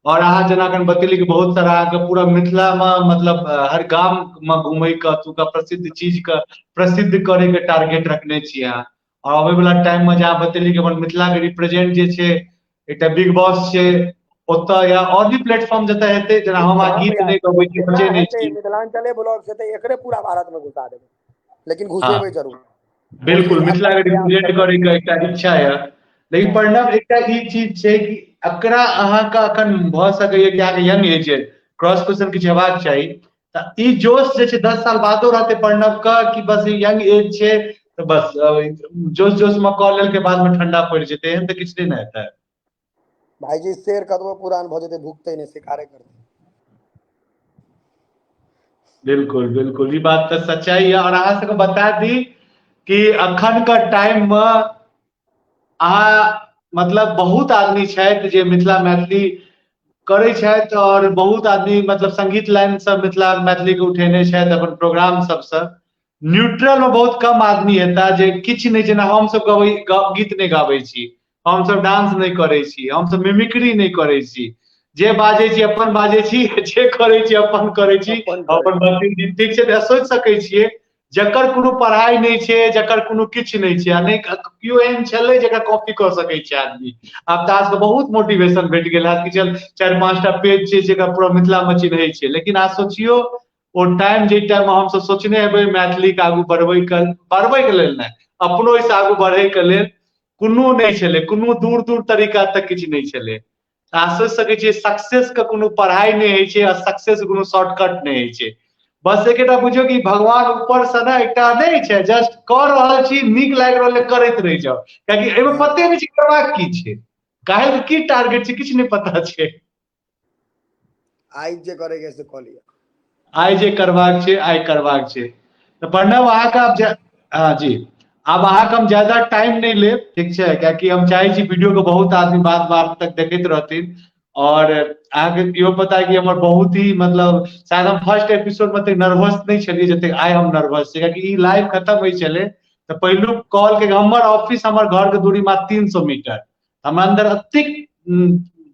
और अहाँ जेना अखन बतेली कि बहुत सारा अहाँके पूरा मिथिला में मतलब हर गाम में घूमै के, ओतुका प्रसिद्ध चीज के प्रसिद्ध करे के टारगेट रखने छियै अहाँ। और अबै वाला टाइम में जे अहाँ बतेली कि अपन मिथिला के रिप्रेजेंट जे छै एकटा बिग बॉस छै ओतऽ या और भी प्लेटफॉर्म जतऽ हेतै, जेना हम अहाँ हँ गीत भैया, नहि गबै छी, जितना बजै नहि हेतै छी। मिथिलांचले ब्लॉग से तऽ एकरे पूरा भारत में घुसा देबै, लेकिन हँ घुसेबै जरूर। बिल्कुल, कोशिश मिथिला अथक के प्रयास रिप्रेजेंट करबै। करे के एकटा इच्छा यऽ। लेकिन हँ। प्रणव एकटा ई चीज छै कि एकरा अहाँके अखन भऽ सकैया कि अहाँके यंग एज अइ, क्रॉस क्वेश्चन किछु हेबाक चाही, तऽ ई जोश जे छै 10 साल बादो रहतै प्रणव के कि बस ई यंग एज छै तऽ बस जोश जोश में कऽ लेल के बाद में ठंडा पड़ि जेतै, एहन तऽ किछु नहि ने हेतै। भाईजी शेर कतबो पुरान भऽ जेतै भुकतै नहि, शिकारे करतै। बिल्कुल बिल्कुल, ई बात तऽ सच्चाई है। और अहाँ सबके बता दी कि अखन के टाइम में अहाँ मतलब बहुत आदमी छथि जे मिथिला मैथिली करै छथि, और बहुत आदमी मतलब संगीत लाइन से मिथिला मैथिली के उठेने छथि अपन प्रोग्राम सबसँ। न्यूट्रल में बहुत कम आदमी हेता जे किछु नहि, जेना हमसब गबै गीत नहि गाबै छी, हमसब डांस नहि करै छी, हमसब मिमिक्री नहि करै छी, जे बाजै छी अपन बाजै छी, जे करै छी अपन करै छी, अपन करै अपन भक्ति गीत ठीक छै। तऽ सोचि सकै छियै जकर कोनो पढ़ाइ नहि छै, जकर कोनो किछु नहि छै, आ नहि केओ एहन छलै जकर कॉपी कऽ सकै छै आदमी। आब तऽ अहाँ सबके बहुत मोटिवेशन भेट गेल हैत कि चल 4-5 टा पेज छै जेकरा पूरा मिथिला मे चिन्है छै। लेकिन अहाँ सोचियौ ओ टाइम जे टाइम मे हमसब सोचने हेबै मैथिली के आगू बढ़बै के लेल नहि, अपनो एहिसँ आगू बढ़ै के लेल कोनो नहि छलै, कोनो दूर दूर तरीका तक किछु नहि छलै। अहाँ सोचि सकै छियै सक्सेस के कोनो पढ़ाइ नहि होइ छै आ सक्सेस के कोनो शॉर्टकट नहि होइ छै। बस एकेटा बुझियौ कि भगवान ऊपर से ने एकटा नहि छै, जस्ट कऽ रहल छी, नीक लागि रहल है, करैत रहि जाउ, कियाकि एहिमे पते नहि छै करबाक की छै, काल्हि की टारगेट छै, किछु नहि पता छै। आइ जे करे के से कऽ लिअ, आइ जे करबाक छै आइ करबाक छै। तऽ प्रणव अहाँके आब हँ जी, आब अहाँके हम ज्यादा टाइम नहि लेब, ठीक छै, कियाकि हम चाहै छी वीडियो के बहुत आदमी बात बात तक देखैत रहथिन। और अहाँके इहो पता है कि हमर बहुत ही मतलब शायद हम फर्स्ट एपिसोड में ओतेक नर्वस नहि छलियै जतेक आइ हम नर्वस छी, कियाकि ई लाइव खत्म होइ छलै तऽ पहिलुक कॉल के हमर ऑफिस हमर घर के दूरी मात्र 300 मीटर, हमरा अन्दर एतेक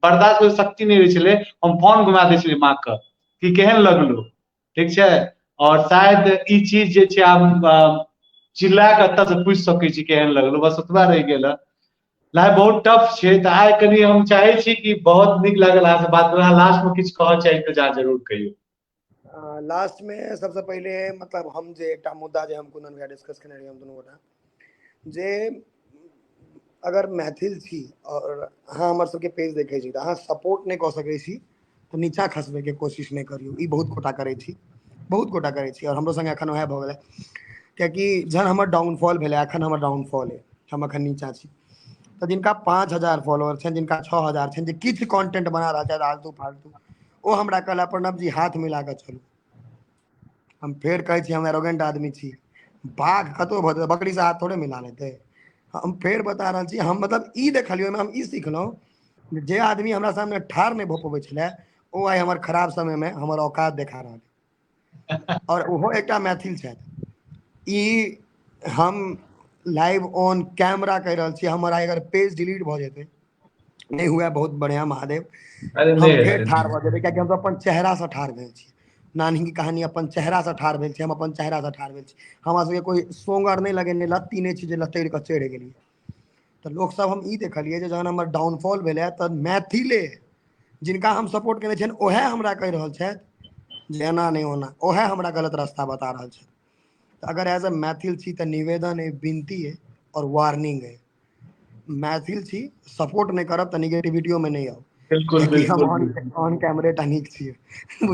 बर्दाश्त के शक्ति नहि रहै छलै, हम फोन घुमा दै छलियै माँ के कि केहन लगलो, ठीक छै। और शायद ई चीज जे छै आब चिल्ला कऽ एतऽ से पूछि सकै छी केहन लगलो, बस ओतबा रहि गेल हँ। लाइफ बहुत टफ छै, तऽ आइ कनि हम चाहै छी कि बहुत नीक लागल अहाँ से बात कऽ, अहाँ लास्ट मे किछु कहऽ चाही तऽ जा जरूर कहियौ। लास्ट मे सबसँ पहिले मतलब हम जे एकटा मुद्दा जे हम कुंदन भैया डिस्कस केने रहियै हम दुनू गोटा, जे अगर मैथिल छी और अहाँ हमर सबके पेज देखै छी तऽ अहाँ सपोर्ट नहि कऽ सकै छी तऽ नीचा खसबैके कोशिश नहि करियौ। ई बहुत गोटा करै छी, बहुत गोटा करै छी, और हमरो संगे एखन वएह भऽ गेलै, कियाकि जहन हमर डाउनफॉल भेलै, एखन हमर डाउनफॉल अइ, हम एखन नीचा छी, तऽ जिनका 5000 फॉलोअर छनि, जिनका 6000 छनि, जे किछु कॉन्टेंट बना रहल छथि आलतू फालतू, ओ हमरा कहला प्रणव जी हाथ मिला कऽ चलू। हम फेर कहै छी हम एरोगेंट आदमी छी, बाघ कतहु भऽ जेतै बकरी से हाथ थोड़े मिला लेतै। हम फेर बता रहल छी, हम मतलब ई देखलियै ओहिमे हम ई सिखलहुँ जे आदमी हमरा सामने ठाढ़ नहि भऽ पबै छलै ओ आइ हमर खराब समयमे हमर औकात देखा रहल, और ओहो एकटा मैथिल छथि। ई हम लाइव ऑन कैमरा कहि रहल छी, हमर आइ अगर पेज डिलीट भऽ जेतै, नहि हुए बहुत बढ़िया महादेव, हम फेर ठाढ़ भऽ जेबै, कियाकि हम अपन चेहरासँ ठाढ़ भेल छी। नानी की कहानी अपन चेहरासँ ठाढ़ भेल छी, हम अपन चेहरासँ ठाढ़ भेल छी। हमरा सबके कोइ सोंगर नहि लगेने, लत्ती नहि छै जे लतरि कऽ चढ़ि गेलियै। तऽ लोकसब हम ई देखलियै जे जहन हमर डाउनफॉल भेलै तऽ मैथिले जिनका हम सपोर्ट केने छियनि ओएह हमरा कहि रहल छथि जे एना नहि ओना, ओएह हमरा गलत रास्ता बता रहल छथि। तऽ अगर एज अ मैथिल छी तऽ निवेदन अइ, विनती अइ और वार्निंग अइ, मैथिल छी सपोर्ट नहि करब तऽ निगेटिविटियो में नहि आउ। बिल्कुल, कियाकि हम बिल्कुल। ऑन कैमरे टा नीक छियै।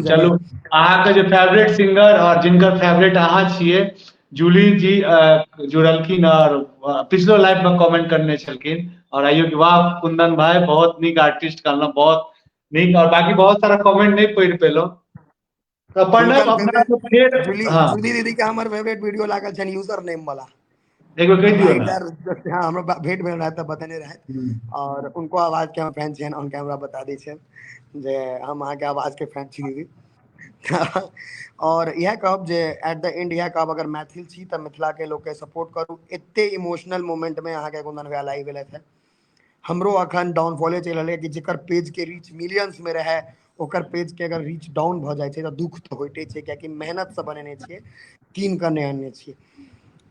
चलू, अहाँके जे फेवरेट सिंगर और जिनकर फेवरेट अहाँ छियै, जूली जी जुड़लखिन और पिछलो लाइव में कमेंट करने छलखिन और आइयो कि वाह कुंदन भाई, बहुत नीक आर्टिस्ट कहलहुँ, बहुत नीक। और बाकी बहुत सारा कमेंट नहीं पढ़ि पेलहुँ। तऽ प्रणव हुनकर अपना फेवरेट सब फेर जूली हँ जूली दीदी के हमर फेवरेट वीडियो लागल छनि यूजर नेम वाला। एक बेर कहि दियौ राइट ने। आर हाँ, हमरा भेंट भेल रहै तऽ बतेने रहथि और उनको आवाज के हम फैन छियनि, ऑन कैमरा बता दै छियनि जे हम अहाँके आवाज के फैन छी दीदी। और इएह कहब जे एट the and इएह कहब, अगर मैथिल छी तऽ मिथिला के लोक के सपोर्ट करू। एते इमोशनल मोमेंट में अहाँके कुंदन भैया लाइव एलथि हेँ। हमरो अखन डाउनफॉले चलि रहलै कि जेकर पेज के रीच मिलियंस में रहै ओकर पेज के अगर रीच डाउन भऽ जाइ छै तऽ दुःख तऽ होइते छै, कियाकि मेहनत से बनेने छियै, कीन कऽ नहि अनने छियै।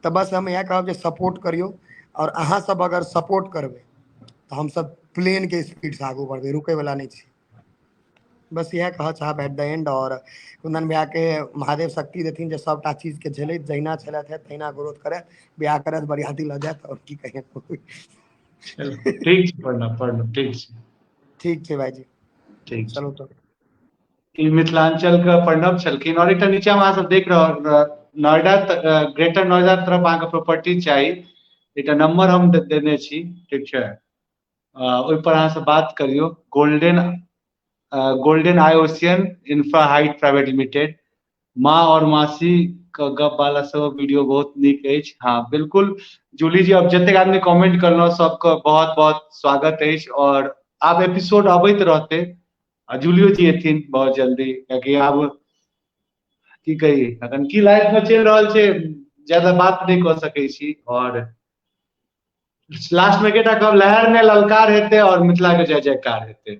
तऽ बस हम इएह कहब जे सपोर्ट करियौ, और अहाँ सब अगर सपोर्ट करबै तऽ हमसब प्लेन के स्पीड से आगू बढ़बै, रुकै वाला नहि छी। बस इएह कहऽ चाहब एट the and. और कुंदन भैया के महादेव शक्ति देथिन जे सबटा चीज के झेलैत जहिना छलथि हे तहिना ग्रोथ करैत, बियाह करैत, बरियाती लऽ जायत, और की कहियै। ठीक छै प्रणव, प्रणव ठीक छै। ठीक छै भाईजी, ठीक छै। चलू तऽ। ई मिथिलांचल के प्रणव छलखिन। और एकटा नीचा मे अहाँ सब देख रहल नोएडा, ग्रेटर नोएडा तरफ अहाँके प्रॉपर्टी चाही, एकटा नंबर हम देने छी, ठीक छै, ओहि पर अहाँ से बात करियौ। Golden golden eye ocean infra height private limited. माँ और मासी के गप वाला सब वीडियो बहुत नीक अछि। हाँ बिल्कुल जूली जी, अब जतेक आदमी कमेंट करलहुँ सबके बहुत बहुत स्वागत अछि। और आब एपिसोड अबैत रहतै आ जूलियो जी एथिन बहुत जल्दी, कियाकि आब की कही अखन की लाइफ में चलि रहल छै, ज्यादा बात नहि कऽ सकै छी। और लास्ट में एकेटा कहब, लहर ने ललकार हेतै और मिथिला के जय जयकार हेतै।